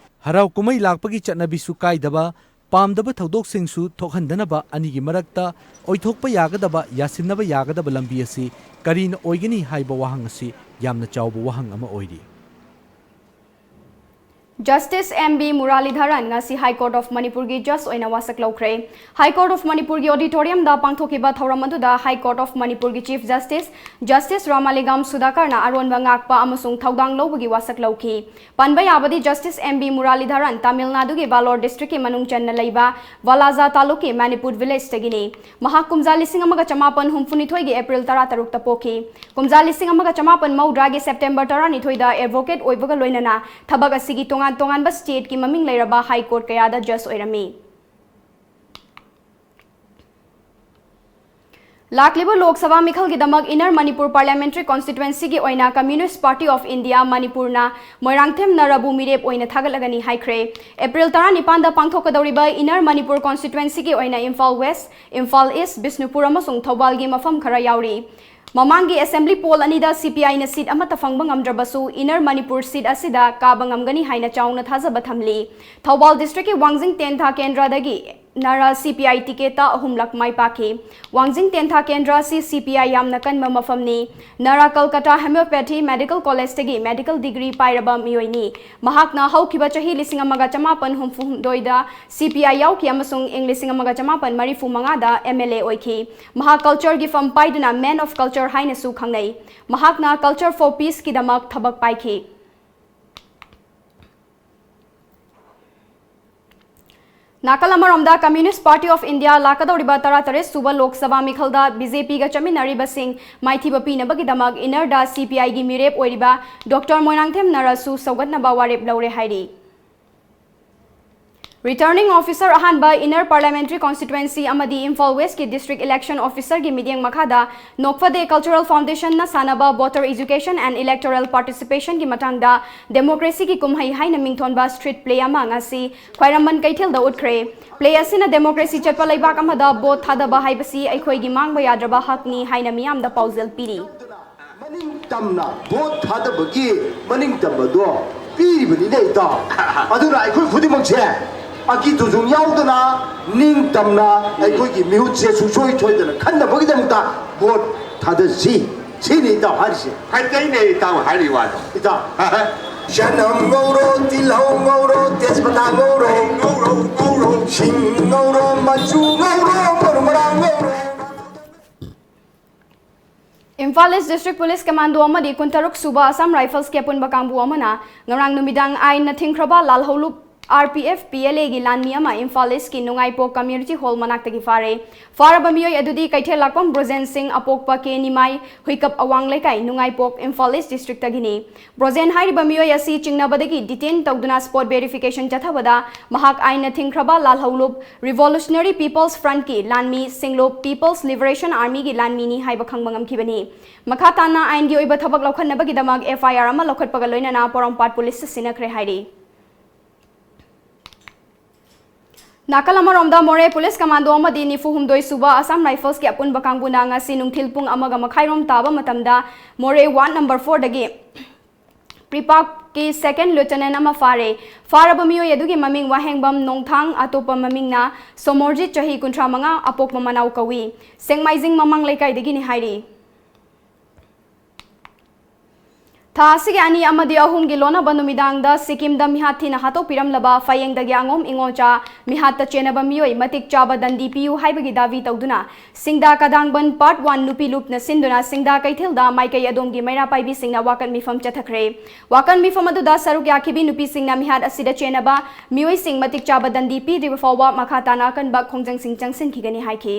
ꯍꯔꯥꯎ ꯀꯨꯝꯍꯩ ꯂꯥꯛꯄꯒꯤ ꯆꯠꯅꯕꯤꯁꯨ ꯀꯥꯏꯗꯕ, ꯄꯥꯝꯗꯕ ꯊꯧꯗꯣꯛꯁꯤꯡꯁꯨ ꯊꯣꯛꯍꯟꯗꯅꯕ ꯑꯅꯤꯒꯤ ꯃꯔꯛꯇ ꯑꯣꯏꯊꯣꯛꯄ ꯌꯥꯒꯗꯕ, ꯌꯥꯁꯤꯟꯅꯕ ꯌꯥꯒꯗꯕ ꯂꯝꯕꯤ ꯑꯁꯤ ꯀꯔꯤꯅ ꯑꯣꯏꯒꯅꯤ ꯍꯥꯏꯕ ꯋꯥꯍꯪ ꯑꯁꯤ ꯌꯥꯝꯅ ꯆꯥꯎꯕ ꯋꯥꯍꯪ ꯑꯃ ꯑꯣꯏꯔꯤ꯫ Justice M B Muralidharan ꯉꯁꯤ High Court of ꯃꯅꯤꯄꯨꯔꯒꯤ judge ꯑꯣꯏꯅ ꯋꯥꯁꯛ ꯂꯧꯈ꯭ꯔꯦ꯫ High Court of ꯃꯅꯤꯄꯨꯔꯒꯤ auditoriumꯗ ꯄꯥꯡꯊꯣꯛꯈꯤꯕ ꯊꯧꯔꯝ ꯑꯗꯨꯗ High Court of ꯃꯅꯤꯄꯨꯔꯒꯤ Chief Justice, Justice ꯔꯥꯃꯥꯂꯤꯒꯥꯝ ꯁꯨꯙꯥꯀꯔꯅ ꯑꯔꯣꯟꯕ ꯉꯥꯛꯄ ꯑꯃꯁꯨꯡ ꯊꯧꯗꯥꯡ ꯂꯧꯕꯒꯤ ꯋꯥꯁꯛ ꯂꯧꯈꯤ꯫ ꯄꯟꯕ ꯌꯥꯕꯗꯤ, Justice M B Muralidharan Tamil ꯅꯥꯗꯨꯒꯤ ꯚꯥꯂꯣꯔ districtꯀꯤ ꯃꯅꯨꯡ ꯆꯟꯅ ꯂꯩꯕ ꯚꯥꯂꯥꯖꯥ ꯇꯥꯂꯨꯛꯀꯤ ꯃꯅꯤꯄꯨꯔ villageꯇꯒꯤꯅꯤ꯫ ꯃꯍꯥꯛ ꯀꯨꯝꯖꯥ ꯂꯤꯁꯤꯡ ꯑꯃꯒ ꯆꯃꯥꯄꯟ ꯍꯨꯝꯐꯨꯅꯤꯊꯣꯏꯒꯤ April ꯇꯔꯥꯇꯔꯨꯛꯇ ꯄꯣꯛꯈꯤ꯫ ꯀꯨꯝꯖꯥ ꯂꯤꯁꯤꯡ ꯑꯃꯒ ꯆꯃꯥꯄꯟ ꯃꯧꯗ꯭ꯔꯥꯒꯤ September ꯇꯔꯥꯅꯤꯊꯣꯏꯗ advocate ꯑꯣꯏꯕꯒ ꯂꯣꯏꯅꯅ ꯊꯕꯛ ꯑꯁꯤꯒꯤ ꯇꯣꯉꯥꯟ ꯇꯣꯉꯥꯟꯕ stateꯀꯤ ꯃꯃꯤꯡ ꯂꯩꯔꯕ High Court ꯀꯌꯥꯗ judge ꯑꯣꯏꯔꯝꯃꯤ꯫ ꯂꯥꯛꯂꯤꯕ Lok Sabha ꯃꯤꯈꯜꯒꯤꯗꯃꯛ Inner Manipur Parliamentary Constituencyꯒꯤ ꯑꯣꯏꯅ Communist Party of India ꯃꯅꯤꯄꯨꯔꯅ ꯃꯣꯏꯔꯥꯡꯊꯦꯝ ꯅꯔꯥꯕꯨ ꯃꯤꯔꯦꯞ ꯑꯣꯏꯅ ꯊꯥꯒꯠꯂꯒꯅꯤ ꯍꯥꯏꯈ꯭ꯔꯦ꯫ ꯑꯦꯄ꯭ꯔꯤꯜ ꯇꯔꯥꯅꯤꯄꯥꯟꯗ ꯄꯥꯡꯊꯣꯛꯀꯗꯧꯔꯤꯕ Inner Manipur Constituencyꯒꯤ ꯑꯣꯏꯅ ꯏꯝꯐꯥꯜ ꯋꯦꯁ, ꯏꯝꯐꯥꯜ ꯏꯁ, ꯕꯤꯁꯅꯨꯄꯨꯔ ꯑꯃꯁꯨꯡ ꯊꯧꯕꯥꯜꯒꯤ ꯃꯐꯝ ꯈꯔ ꯌꯥꯎꯔꯤ꯫ ꯃꯃꯥꯡꯒꯤ assembly poll ꯑꯅꯤꯗ CPIꯅ seat ꯑꯃꯠꯇ ꯐꯪꯕ ꯉꯝꯗ꯭ꯔꯕꯁꯨ Inner Manipur seat ꯑꯁꯤꯗ ꯀꯥꯕ ꯉꯝꯒꯅꯤ ꯍꯥꯏꯅ ꯆꯥꯎꯅ ꯊꯥꯖꯕ ꯊꯝꯂꯤ꯫ ꯊꯧꯕꯥꯜ districtꯀꯤ ꯋꯥꯡꯖꯤꯡ ꯇꯦꯟꯊꯥ ꯀꯦꯟꯗ꯭ꯔꯗꯒꯤ ꯅꯔꯥ CPI ticketꯇ ꯑꯍꯨꯝꯂꯛ ꯃꯥꯏ ꯄꯥꯛꯈꯤ꯫ ꯋꯥꯡꯖꯤꯡ ꯇꯦꯟꯊꯥ ꯀꯦꯟꯗ꯭ꯔ ꯑꯁꯤ CPI ꯌꯥꯝꯅ ꯀꯟꯕ ꯃꯐꯝꯅꯤ꯫ ꯅꯔꯥ Kolkata Homeopathy Medical Collegeꯇꯒꯤ medical degree ꯄꯥꯏꯔꯕ ꯃꯤꯑꯣꯏꯅꯤ꯫ ꯃꯍꯥꯛꯅ ꯍꯧꯈꯤꯕ ꯆꯍꯤ ꯂꯤꯁꯤꯡ ꯑꯃꯒ ꯆꯃꯥꯄꯟ ꯍꯨꯝꯐꯨ ꯍꯨꯝꯗꯣꯏꯗ CPI ꯌꯥꯎꯈꯤ ꯑꯃꯁꯨꯡ ꯏꯪ ꯂꯤꯁꯤꯡ ꯑꯃꯒ ꯆꯃꯥꯄꯟ ꯃꯔꯤꯐꯨ ꯃꯉꯥꯗ MLA ꯑꯣꯏꯈꯤ꯫ ꯃꯍꯥꯛ cultureꯒꯤ ꯐꯝ ꯄꯥꯏꯗꯨꯅ Man of Culture ꯍꯥꯏꯅꯁꯨ ꯈꯪꯅꯩ꯫ ꯃꯍꯥꯛꯅ Culture for Peaceꯀꯤꯗꯃꯛ ꯊꯕꯛ ꯄꯥꯏꯈꯤ꯫ ꯅꯥꯀꯜ ꯑꯃꯔꯣꯝꯗ, Communist Party of India ꯂꯥꯛꯀꯗꯧꯔꯤꯕ ꯇꯔꯥꯇꯔꯦꯠ ꯁꯨꯕ ꯂꯣꯛ ꯁꯚꯥ ꯃꯤꯈꯜꯗ BJPꯒ ꯆꯠꯃꯤꯟꯅꯔꯤꯕꯁꯤꯡ ꯃꯥꯏꯊꯤꯕ ꯄꯤꯅꯕꯒꯤꯗꯃꯛ Innerꯗ CPIꯒꯤ ꯃꯤꯔꯦꯞ ꯑꯣꯏꯔꯤꯕ Doctor ꯃꯣꯏꯔꯥꯡꯊꯦꯝ ꯅꯔꯥꯁꯨ ꯁꯧꯒꯠꯅꯕ ꯋꯥꯔꯦꯞ ꯂꯧꯔꯦ ꯍꯥꯏꯔꯤ꯫ Returning Officer ꯑꯍꯥꯟꯕ Inner Parliamentary Constituency ꯑꯃꯗꯤ ꯏꯝꯐꯥꯜ ꯋꯦꯁꯀꯤ District Election Officerꯒꯤ ꯃꯤꯠꯌꯦꯡ ꯃꯈꯥꯗ ꯅꯣꯛꯐꯗꯦ Cultural Foundationꯅ ꯁꯥꯟꯅꯕ Voter Education and Electoral Participationꯒꯤ ꯃꯇꯥꯡꯗ democracyꯒꯤ ꯀꯨꯝꯍꯩ ꯍꯥꯏꯅ ꯃꯤꯡꯊꯣꯟꯕ street play ꯑꯃ ꯉꯁꯤ ꯈ꯭ꯋꯥꯏꯔꯝꯕꯟ ꯀꯩꯊꯦꯜꯗ ꯎꯠꯈ꯭ꯔꯦ꯫ Play ꯑꯁꯤꯅ democracy ꯆꯠꯄ ꯂꯩꯕꯥꯛ ꯑꯃꯗ vote ꯊꯥꯗꯕ ꯍꯥꯏꯕꯁꯤ ꯑꯩꯈꯣꯏꯒꯤ ꯃꯥꯡꯕ ꯌꯥꯗ꯭ꯔꯕ ꯍꯛꯅꯤ ꯍꯥꯏꯅ ꯃꯤꯌꯥꯝꯗ ꯄꯥꯎꯖꯦꯜ ꯄꯤꯔꯤ꯫ ꯃꯅꯤꯡ ꯇꯝꯅ vote ꯊꯥꯗꯕꯒꯤ ꯃꯅꯤꯡ ꯇꯝꯕꯗꯣ ꯄꯤꯔꯤꯕꯅꯤꯅꯦ, ꯏꯇꯥꯎ꯫ ꯑꯗꯨꯅ ꯑꯩꯈꯣꯏ ꯈꯨꯗꯤꯡꯃꯛꯁꯦ ꯑꯀꯤ ꯇꯨꯖꯨꯡ ꯌꯥꯎꯗꯅ ꯅꯤꯡ ꯇꯝꯅ ꯑꯩꯈꯣꯏꯒꯤ ꯃꯤꯍꯨꯠꯁꯦ ꯁꯨꯡꯁꯣꯏ ꯁꯣꯏꯗꯅ ꯈꯟꯅꯕꯒꯤꯗꯃꯛꯇ vote ꯊꯥꯗꯁꯤ꯫ ꯁꯤꯅꯤ ꯏꯇꯥꯎ ꯍꯥꯏꯔꯤꯁꯦ꯫ ꯐꯩꯖꯩꯅꯦ ꯏꯇꯥꯎ ꯍꯥꯏꯔꯤ ꯋꯥꯗꯣ꯫ ꯏꯇꯥꯎ, ꯆꯅꯝ ꯉꯧꯔꯣ, ꯇꯤꯜꯍꯧ ꯉꯧꯔꯣ, ꯇꯦꯖꯄꯇꯥ ꯉꯧꯔꯣ, ꯉꯧꯔꯣ, ꯉꯧꯔꯣ, ꯁꯤꯡ ꯉꯧꯔꯣ, ꯃꯆꯨ ꯉꯧꯔꯣ, ꯃꯔꯨ ꯃꯔꯥꯡ ꯉꯧꯔꯣ꯫ Imphal East District Police Commando ꯑꯃꯗꯤ ꯀꯨꯟꯇꯔꯨꯛ ꯁꯨꯕ Assam Riflesꯀꯤ ꯑꯄꯨꯟꯕ ꯀꯥꯡꯕꯨ ꯑꯃꯅ ꯉꯔꯥꯡ ꯅꯨꯃꯤꯗꯥꯡ ꯑꯥꯏꯟꯅ ꯊꯤꯡꯈ꯭ꯔꯕ ꯂꯥꯜꯍꯧꯂꯨꯞ RPF PLAꯒꯤ ꯂꯥꯟꯃꯤ ꯑꯃ ꯏꯝꯐꯥꯜ ꯏꯁꯀꯤ ꯅꯨꯡꯉꯥꯏꯄꯣꯛ ꯀꯝꯃ꯭ꯌꯨꯅꯤꯇꯤ ꯍꯣꯜ ꯃꯅꯥꯛꯇꯒꯤ ꯐꯥꯔꯦ꯫ ꯐꯥꯔꯕ ꯃꯤꯑꯣꯏ ꯑꯗꯨꯗꯤ ꯀꯩꯊꯦꯜ ꯂꯥꯛꯄꯝ ꯕ꯭ꯔꯣꯖꯦꯟ ꯁꯤꯡ, ꯑꯄꯣꯛꯄ ꯀꯦ ꯅꯤꯃꯥꯏ, ꯍꯨꯏꯀꯞ ꯑꯋꯥꯡ ꯂꯩꯀꯥꯏ, ꯅꯨꯡꯉꯥꯏꯄꯣꯛ, ꯏꯝꯐꯥꯜ ꯏꯁ ꯗꯤꯁꯇ꯭ꯔꯤꯛꯇꯒꯤꯅꯤ꯫ ꯕ꯭ꯔꯣꯖꯦꯟ ꯍꯥꯏꯔꯤꯕ ꯃꯤꯑꯣꯏ ꯑꯁꯤ ꯆꯤꯡꯅꯕꯗꯒꯤ ꯗꯤꯇꯦꯟ ꯇꯧꯗꯨꯅ ꯁ꯭ꯄꯣꯠ ꯚꯦꯔꯤꯐꯤꯀꯦꯁꯟ ꯆꯠꯊꯕꯗ ꯃꯍꯥꯛ ꯑꯥꯏꯟꯅ ꯊꯤꯡꯈ꯭ꯔꯕ ꯂꯥꯜꯍꯧꯂꯨꯞ ꯔꯤꯚꯣꯂꯨꯁꯅꯔꯤ ꯄꯤꯄꯜꯁ ꯐ꯭ꯔꯟꯠꯀꯤ ꯂꯥꯟꯃꯤ, ꯁꯤꯡꯂꯨꯞ ꯄꯤꯄꯜꯁ ꯂꯤꯕꯔꯦꯁꯟ ꯑꯥꯔꯃꯤꯒꯤ ꯂꯥꯟꯃꯤꯅꯤ ꯍꯥꯏꯕ ꯈꯪꯕ ꯉꯝꯈꯤꯕꯅꯤ꯫ ꯃꯈꯥ ꯇꯥꯅ ꯑꯥꯏꯟꯒꯤ ꯑꯣꯏꯕ ꯊꯕꯛ ꯂꯧꯈꯠꯅꯕꯒꯤꯗꯃꯛ FIR ꯑꯃ ꯂꯧꯈꯠꯄꯒ ꯂꯣꯏꯅꯅ ꯄꯣꯔꯣꯝꯄꯥꯠ ꯄꯨꯂꯤꯁꯇ ꯁꯤꯟꯅꯈ꯭ꯔꯦ ꯍꯥꯏꯔꯤ꯫ ꯅꯥꯀꯜ ꯑꯃꯔꯣꯝꯗ, ꯃꯣꯔꯦ ꯄꯨꯂꯤꯁ ꯀꯃꯥꯟꯗꯣ ꯑꯃꯗꯤ ꯅꯤꯐꯨ ꯍꯨꯝꯗꯣꯏ ꯁꯨꯕ ꯑꯁꯥꯝ ꯔꯥꯏꯐꯜꯁꯀꯤ ꯑꯄꯨꯟꯕ ꯀꯥꯡꯕꯨꯅ ꯉꯁꯤ ꯅꯨꯡꯊꯤꯜ ꯄꯨꯡ ꯑꯃꯒ ꯃꯈꯥꯏꯔꯣꯝ ꯇꯥꯕ ꯃꯇꯝꯗ ꯃꯣꯔꯦ ꯋꯥꯔꯗ ꯅꯝꯕꯔ ꯐꯣꯔꯗꯒꯤ ꯄ꯭ꯔꯤꯄꯥꯛꯀꯤ ꯁꯦꯀꯦꯟ ꯂꯤꯌꯨꯇꯦꯅꯦꯟ ꯑꯃ ꯐꯥꯔꯦ꯫ ꯐꯥꯔꯕ ꯃꯤꯑꯣꯏ ꯑꯗꯨꯒꯤ ꯃꯃꯤꯡ ꯋꯥꯍꯦꯡꯕꯝ ꯅꯣꯡꯊꯥꯡ, ꯑꯇꯣꯞꯄ ꯃꯃꯤꯡꯅ ꯁꯣꯃꯣꯔꯖꯤꯠ, ꯆꯍꯤ ꯀꯨꯟꯊ꯭ꯔꯥ ꯃꯉꯥ, ꯑꯄꯣꯛꯄ ꯃꯅꯥꯎ ꯀꯧꯏ꯫ ꯁꯦꯡꯃꯥꯏꯖꯤꯡ ꯃꯃꯥꯡ ꯂꯩꯀꯥꯏꯗꯒꯤꯅꯤ ꯍꯥꯏꯔꯤ꯫ ꯊꯥ ꯑꯁꯤꯒꯤ ꯑꯅꯤ ꯑꯃꯗꯤ ꯑꯍꯨꯝꯒꯤ ꯂꯣꯟꯅꯕ ꯅꯨꯃꯤꯗꯥꯡꯗ ꯁꯤꯛꯀꯤꯝꯗ ꯃꯤꯍꯥꯠ ꯊꯤꯅ ꯍꯥꯠꯇꯣꯛꯄꯤꯔꯝꯂꯕ ꯐꯌꯦꯡꯗꯒꯤ ꯑꯉꯣꯝ ꯏꯉꯣꯆꯥ ꯃꯤꯍꯥꯠꯇ ꯆꯦꯟꯅꯕ ꯃꯤꯑꯣꯏ ꯃꯇꯤꯛ ꯆꯥꯕ ꯗꯟꯗꯤ ꯄꯤꯌꯨ ꯍꯥꯏꯕꯒꯤ ꯗꯥꯕꯤ ꯇꯧꯗꯨꯅ ꯁꯤꯡꯗꯥ ꯀꯗꯥꯡꯕꯟ ꯄꯥꯔꯠ ꯋꯥꯟ ꯅꯨꯄꯤ ꯂꯨꯞꯅ ꯁꯤꯟꯗꯨꯅ ꯁꯤꯡꯗꯥ ꯀꯩꯊꯦꯜꯗ ꯃꯥꯏꯀꯩ ꯑꯗꯣꯝꯒꯤ ꯃꯩꯔꯥ ꯄꯥꯏꯕꯤꯁꯤꯡꯅ ꯋꯥꯀꯠ ꯃꯤꯐꯝ ꯆꯠꯊꯈ꯭ꯔꯦ꯫ ꯋꯥꯀꯠ ꯃꯤꯐꯝ ꯑꯗꯨꯗ ꯁꯔꯨꯛ ꯌꯥꯈꯤꯕꯤ ꯅꯨꯄꯤꯁꯤꯡꯅ ꯃꯤꯍꯥꯠ ꯑꯁꯤꯗ ꯆꯦꯟꯅꯕ ꯃꯤꯑꯣꯏꯁꯤꯡ ꯃꯇꯤꯛ ꯆꯥꯕ ꯗꯟꯗꯤ ꯄꯤꯗ꯭ꯔꯤꯕ ꯐꯥꯎꯕ ꯃꯈꯥ ꯇꯥꯅ ꯑꯀꯟꯕ ꯈꯣꯡꯖꯪꯁꯤꯡ ꯆꯪꯁꯤꯟꯈꯤꯒꯅꯤ ꯍꯥꯏꯈꯤ꯫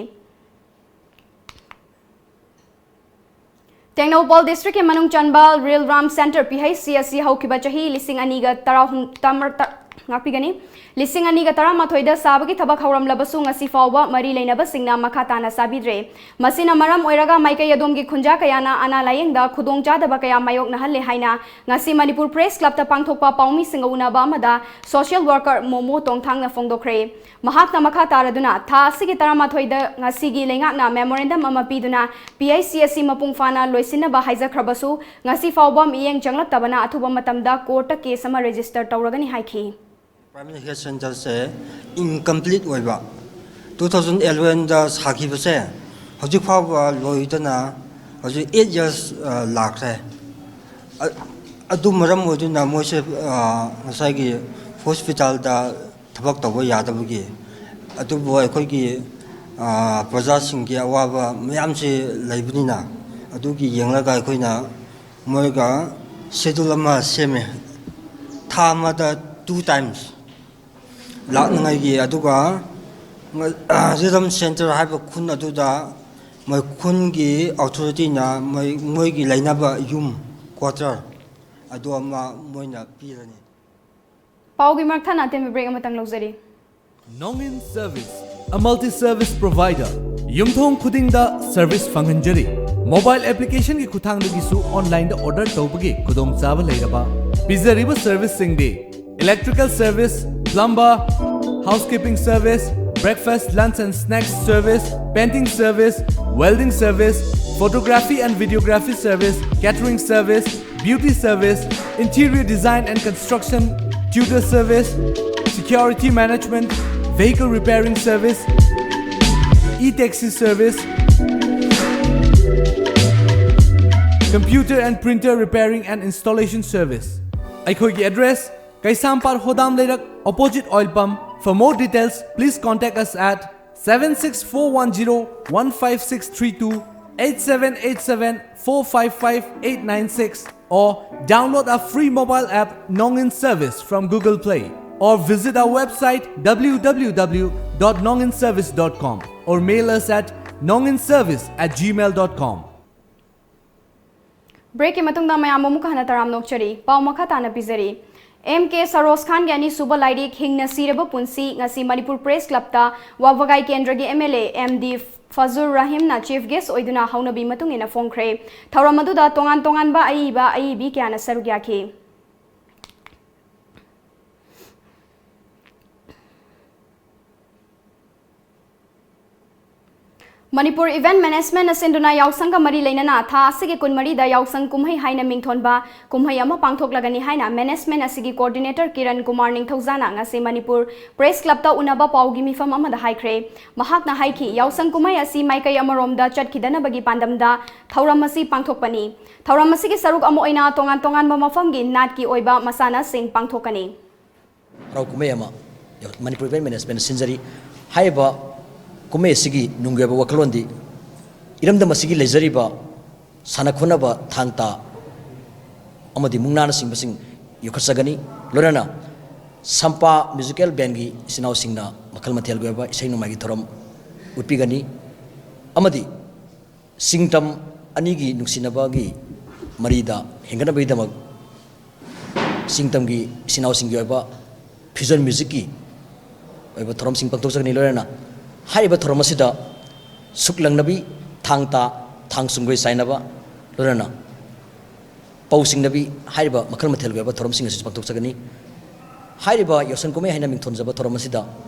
ꯇꯦꯡꯅꯧꯄꯜ ꯗꯤꯁꯇ꯭ꯔꯤꯛꯀꯤ ꯃꯅꯨꯡ ꯆꯟꯕ ꯔꯤꯜ ꯔꯥꯝ ꯁꯦꯟꯇꯔ, PHC, ꯑꯁꯤ ꯍꯧꯈꯤꯕ ꯆꯍꯤ ꯂꯤꯁꯤꯡ ꯑꯅꯤꯒ ꯇꯔꯥꯍꯨꯝ, ꯇꯃꯔ-, ꯇ-, ꯉꯥꯛꯄꯤꯒꯅꯤ, ꯂꯤꯁꯤꯡ ꯑꯅꯤꯒ ꯇꯔꯥꯃꯥꯊꯣꯏꯗ ꯁꯥꯕꯒꯤ ꯊꯕꯛ ꯍꯧꯔꯝꯂꯕꯁꯨ ꯉꯁꯤ ꯐꯥꯎꯕ ꯃꯔꯤ ꯂꯩꯅꯕꯁꯤꯡꯅ ꯃꯈꯥ ꯇꯥꯅ ꯁꯥꯕꯤꯗ꯭ꯔꯦ꯫ ꯃꯁꯤꯅ ꯃꯔꯝ ꯑꯣꯏꯔꯒ ꯃꯥꯏꯀꯩ ꯑꯗꯣꯝꯒꯤ ꯈꯨꯟꯖꯥ ꯀꯌꯥꯅ ꯑꯅꯥ ꯂꯥꯌꯦꯡꯗ ꯈꯨꯗꯣꯡꯆꯥꯗꯕ ꯀꯌꯥ ꯃꯥꯌꯣꯛꯅꯍꯜꯂꯦ ꯍꯥꯏꯅ ꯉꯁꯤ ꯃꯅꯤꯄꯨꯔ ꯄ꯭ꯔꯦꯁ ꯀ꯭ꯂꯕꯇ ꯄꯥꯡꯊꯣꯛꯄ ꯄꯥꯎꯃꯤꯁꯤꯡꯒ ꯎꯅꯕ ꯑꯃꯗ ꯁꯣꯁꯤꯌꯦꯜ ꯋꯥꯔꯀꯔ ꯃꯣꯃꯣ ꯇꯣꯡꯊꯥꯡꯅ ꯐꯣꯡꯗꯣꯛꯈ꯭ꯔꯦ꯫ ꯃꯍꯥꯛꯅ ꯃꯈꯥ ꯇꯥꯔꯗꯨꯅ, ꯊꯥ ꯑꯁꯤꯒꯤ ꯇꯔꯥꯃꯥꯊꯣꯏꯗ ꯉꯁꯤꯒꯤ ꯂꯩꯉꯥꯛꯅ ꯃꯦꯃꯣꯔꯦꯟꯗꯝ ꯑꯃ ꯄꯤꯗꯨꯅ PHC ꯑꯁꯤ ꯃꯄꯨꯡ ꯐꯥꯅ ꯂꯣꯏꯁꯤꯟꯅꯕ ꯍꯥꯏꯖꯈ꯭ꯔꯕꯁꯨ, ꯉꯁꯤ ꯐꯥꯎꯕ ꯃꯤꯠꯌꯦꯡ ꯆꯪꯂꯛꯇꯕꯅ ꯑꯊꯨꯕ ꯃꯇꯝꯗ ꯀꯣꯔꯠꯇ ꯀꯦꯁ ꯑꯃ ꯔꯦꯖꯤꯁꯇꯔ ꯇꯧꯔꯒꯅꯤ ꯍꯥꯏꯈꯤ꯫ ꯄ꯭ꯔꯥꯏꯃꯔꯤ ꯍꯦꯜꯊ ꯁꯦꯟꯇꯔꯁꯦ ꯏꯟꯀꯝꯄ꯭ꯂꯤꯠ ꯑꯣꯏꯕ, ꯇꯨ ꯊꯥꯎꯖꯟ ꯑꯦꯂꯚꯦꯟꯗ ꯁꯥꯈꯤꯕꯁꯦ ꯍꯧꯖꯤꯛ ꯐꯥꯎꯕ ꯂꯣꯏꯗꯅ ꯍꯧꯖꯤꯛ ꯑꯩꯠ ꯌꯔꯁ, ꯑ, ꯂꯥꯛꯈ꯭ꯔꯦ꯫ ꯑ-, ꯑꯗꯨ ꯃꯔꯝ ꯑꯣꯏꯗꯨꯅ ꯃꯣꯏꯁꯦ, ꯑ, ꯉꯁꯥꯏꯒꯤ ꯍꯣꯁꯄꯤꯇꯥꯜꯗ ꯊꯕꯛ ꯇꯧꯕ ꯌꯥꯗꯕꯒꯤ, ꯑꯗꯨꯕꯨ ꯑꯩꯈꯣꯏꯒꯤ, ꯑ, ꯄ꯭ꯔꯖꯥꯁꯤꯡꯒꯤ ꯑꯋꯥꯕ ꯃꯌꯥꯝꯁꯤ ꯂꯩꯕꯅꯤꯅ, ꯑꯗꯨꯒꯤ ꯌꯦꯡꯂꯒ ꯑꯩꯈꯣꯏꯅ ꯃꯣꯏꯒ ꯁꯦꯗꯨꯜ ꯑꯃ ꯁꯦꯝꯃꯦ꯫ ꯊꯥ ꯑꯃꯗ two times ꯂꯥꯛꯅꯉꯥꯏꯒꯤ, ꯑꯗꯨꯒ ꯉ-, ꯔꯤꯗꯝ ꯁꯦꯟꯇꯔ ꯍꯥꯏꯕ ꯈꯨꯟ ꯑꯗꯨꯗ ꯃꯣꯏ ꯈꯨꯟꯒꯤ ꯑꯣꯊꯣꯔꯤꯇꯤꯅ ꯃꯣꯏ, ꯃꯣꯏꯒꯤ ꯂꯩꯅꯕ ꯌꯨꯝ, ꯀ꯭ꯋꯥꯇꯔ ꯑꯗꯨ ꯑꯃ ꯃꯣꯏꯅ ꯄꯤꯔꯅꯤ꯫ ꯄꯥꯎꯒꯤ ꯃꯔꯛ ꯊꯠꯅ ꯑꯇꯦꯟꯕ ꯕ꯭ꯔꯦꯛ ꯑꯃꯇꯪ ꯂꯧꯖꯔꯤ꯫ Nongin Service, a multi-service provider. ꯌꯨꯝꯊꯣꯡ ꯈꯨꯗꯤꯡꯗ ꯁꯔꯚꯤꯁ ꯐꯪꯍꯟꯖꯔꯤ꯫ ꯃꯣꯕꯥꯏꯜ ꯑꯦꯄ꯭ꯂꯤꯀꯦꯁꯟꯒꯤ ꯈꯨꯠꯊꯥꯡꯗꯒꯤꯁꯨ ꯑꯣꯟꯂꯥꯏꯟꯗ ꯑꯣꯔꯗꯔ ꯇꯧꯕꯒꯤ ꯈꯨꯗꯣꯡꯆꯥꯕ ꯂꯩꯔꯕ꯫ ꯄꯤꯖꯔꯤꯕ ꯁꯔꯚꯤꯁꯁꯤꯡꯗꯤ: electrical service, plumber, housekeeping service, breakfast, lunch and snacks service, painting service, welding service, photography and videography service, catering service, beauty service, interior design and construction, tutor service, security management, vehicle repairing service, e-taxi service, computer and printer repairing and installation service. ꯑꯩꯈꯣꯏꯒꯤ address: ꯀꯩꯁꯥꯝꯄꯥꯠ ꯍꯣꯗꯥꯝ ꯂꯩꯔꯛ, opposite oil pump. For more details, please contact us at seven six four one zero one five six three two, eight seven eight seven four five five eight nine six, or download our free mobile app Nongin Service from Google Play, or visit our website w w w dot nongin service dot com, or mail us at nongin service at gmail dot com. ꯕ꯭ꯔꯦꯛꯀꯤ ꯃꯇꯨꯡꯗ ꯃꯌꯥꯝ ꯑꯃꯨꯛ ꯍꯟꯅ ꯇꯔꯥꯝꯅ ꯑꯣꯛꯆꯔꯤ꯫ ꯄꯥꯎ ꯃꯈꯥ ꯇꯥꯅ ꯄꯤꯖꯔꯤ꯫ M ꯀꯦ ꯁꯔꯣꯖ ꯈꯥꯟꯒꯤ ꯑꯅꯤꯁꯨꯕ ꯂꯥꯏꯔꯤꯛ ꯍꯤꯡꯅ ꯁꯤꯔꯕ ꯄꯨꯟꯁꯤ ꯉꯁꯤ ꯃꯅꯤꯄꯨꯔ ꯄ꯭ꯔꯦꯁ ꯀ꯭ꯂꯕꯇ ꯋꯥꯕꯒꯥꯏ ꯀꯦꯟꯗ꯭ꯔꯒꯤ M L A M D Fajur ꯔꯥꯍꯤꯝꯅ ꯆꯤꯐ ꯒꯦꯁ ꯑꯣꯏꯗꯨꯅ ꯍꯧꯅꯕꯤ ꯃꯇꯨꯡ ꯏꯟꯅ ꯐꯣꯡꯈ꯭ꯔꯦ꯫ ꯊꯧꯔꯝ ꯑꯗꯨꯗ ꯇꯣꯉꯥꯟ ꯇꯣꯉꯥꯟꯕ ꯑꯏꯕ ꯑꯏꯕꯤ ꯀꯌꯥꯅ ꯁꯔꯨꯛ ꯌꯥꯈꯤ꯫ ꯃꯅꯤꯄꯨꯔ ꯏꯚꯦꯟꯠ ꯃꯦꯅꯦꯖꯃꯦꯟꯠꯅ ꯁꯤꯟꯗꯨꯅ ꯌꯥꯎꯁꯪꯒ ꯃꯔꯤ ꯂꯩꯅꯅ ꯊꯥ ꯑꯁꯤꯒꯤ ꯀꯨꯟꯃꯔꯤꯗ ꯌꯥꯎꯁꯪ ꯀꯨꯝꯍꯩ ꯍꯥꯏꯅ ꯃꯤꯡꯊꯣꯟꯕ ꯀꯨꯝꯍꯩ ꯑꯃ ꯄꯥꯡꯊꯣꯛꯂꯒꯅꯤ ꯍꯥꯏꯅ ꯃꯦꯅꯦꯖꯃꯦꯟꯠ ꯑꯁꯤꯒꯤ ꯀꯣꯑꯣꯔꯗꯤꯅꯦꯇꯔ ꯀꯤꯔꯟ ꯀꯨꯃꯥꯔ ꯅꯤꯡꯊꯧꯖꯥꯅ ꯉꯁꯤ ꯃꯅꯤꯄꯨꯔ ꯄ꯭ꯔꯦꯁ ꯀ꯭ꯂꯕꯇ ꯎꯅꯕ ꯄꯥꯎꯒꯤ ꯃꯤꯐꯝ ꯑꯃꯗ ꯍꯥꯏꯈ꯭ꯔꯦ꯫ ꯃꯍꯥꯛꯅ ꯍꯥꯏꯈꯤ, ꯌꯥꯎꯁꯪ ꯀꯨꯝꯍꯩ ꯑꯁꯤ ꯃꯥꯏꯀꯩ ꯑꯃꯔꯣꯝꯗ ꯆꯠꯈꯤꯗꯅꯕꯒꯤ ꯄꯥꯟꯗꯝꯗ ꯊꯧꯔꯝ ꯑꯁꯤ ꯄꯥꯡꯊꯣꯛꯄꯅꯤ꯫ ꯊꯧꯔꯝ ꯑꯁꯤꯒꯤ ꯁꯔꯨꯛ ꯑꯃ ꯑꯣꯏꯅ ꯇꯣꯉꯥꯟ ꯇꯣꯉꯥꯟꯕ ꯃꯐꯝꯒꯤ ꯅꯥꯠꯀꯤ ꯑꯣꯏꯕ ꯃꯁꯥꯟꯅꯁꯤꯡ ꯄꯥꯡꯊꯣꯛꯀꯅꯤ꯫ ꯍꯔꯥꯎ ꯀꯨꯝꯍꯩ ꯑꯃ ꯃꯅꯤꯄꯨꯔ ꯏꯚꯦꯟꯠ ꯃꯦꯅꯦꯖꯃꯦꯟꯠꯅ ꯁꯤꯟꯖꯔꯤ꯫ ꯍꯥꯏꯔꯤꯕ ꯀꯨꯝꯍꯩ ꯑꯁꯤꯒꯤ ꯅꯨꯡꯒꯤ ꯑꯣꯏꯕ ꯋꯥꯈꯜꯂꯣꯟꯗꯤ ꯏꯔꯝꯗꯝ ꯑꯁꯤꯒꯤ ꯂꯩꯖꯔꯤꯕ ꯁꯥꯟꯅ ꯈꯣꯠꯅꯕ ꯊꯥꯡ ꯇꯥ ꯑꯃꯗꯤ ꯃꯨꯛꯅꯥꯅꯆꯤꯡꯕꯁꯤꯡ ꯌꯣꯛꯈꯠꯆꯒꯅꯤ꯫ ꯂꯣꯏꯅꯅ ꯁꯝꯄꯥ ꯃ꯭ꯌꯨꯖꯤꯀꯦꯜ ꯕꯦꯟꯒꯤ ꯏꯆꯤꯟ ꯏꯅꯥꯎꯁꯤꯡꯅ ꯃꯈꯜ ꯃꯊꯦꯜꯒꯤ ꯑꯣꯏꯕ ꯏꯁꯩ ꯅꯣꯡꯃꯥꯏꯒꯤ ꯊꯧꯔꯝ ꯎꯠꯄꯤꯒꯅꯤ꯫ ꯑꯃꯗꯤ ꯁꯤꯡꯇꯝ ꯑꯅꯤꯒꯤ ꯅꯨꯡꯁꯤꯅꯕꯒꯤ ꯃꯔꯤꯗ ꯍꯦꯟꯒꯠꯅꯕꯒꯤꯗꯃꯛ ꯁꯤꯡꯇꯝꯒꯤ ꯏꯆꯤꯟ ꯏꯅꯥꯎꯁꯤꯡꯒꯤ ꯑꯣꯏꯕ ꯐ꯭ꯌꯨꯖꯟ ꯃ꯭ꯌꯨꯖꯤꯛꯀꯤ ꯑꯣꯏꯕ ꯊꯧꯔꯝꯁꯤꯡ ꯄꯥꯡꯊꯣꯛꯆꯒꯅꯤ꯫ ꯂꯣꯏꯅꯅ ꯍꯥꯏꯔꯤꯕ ꯊꯧꯔꯝ ꯑꯁꯤꯗ ꯁꯨꯛꯂꯪꯅꯕꯤ, ꯊꯥꯡ ꯇꯥ, ꯊꯥꯡ ꯁꯨꯡꯒꯣꯏ ꯆꯥꯏꯅꯕ, ꯂꯣꯏꯅꯅ ꯄꯧ ꯁꯤꯡꯅꯕꯤ ꯍꯥꯏꯔꯤꯕ ꯃꯈꯜ ꯃꯊꯦꯜꯒꯤ ꯑꯣꯏꯕ ꯊꯧꯔꯝꯁꯤꯡ ꯑꯁꯤꯁꯨ ꯄꯥꯡꯊꯣꯛꯆꯒꯅꯤ꯫ ꯍꯥꯏꯔꯤꯕ ꯌꯥꯎꯁꯪ ꯀꯨꯝꯍꯩ ꯍꯥꯏꯅ ꯃꯤꯡꯊꯣꯟꯖꯕ ꯊꯧꯔꯝ ꯑꯁꯤꯗ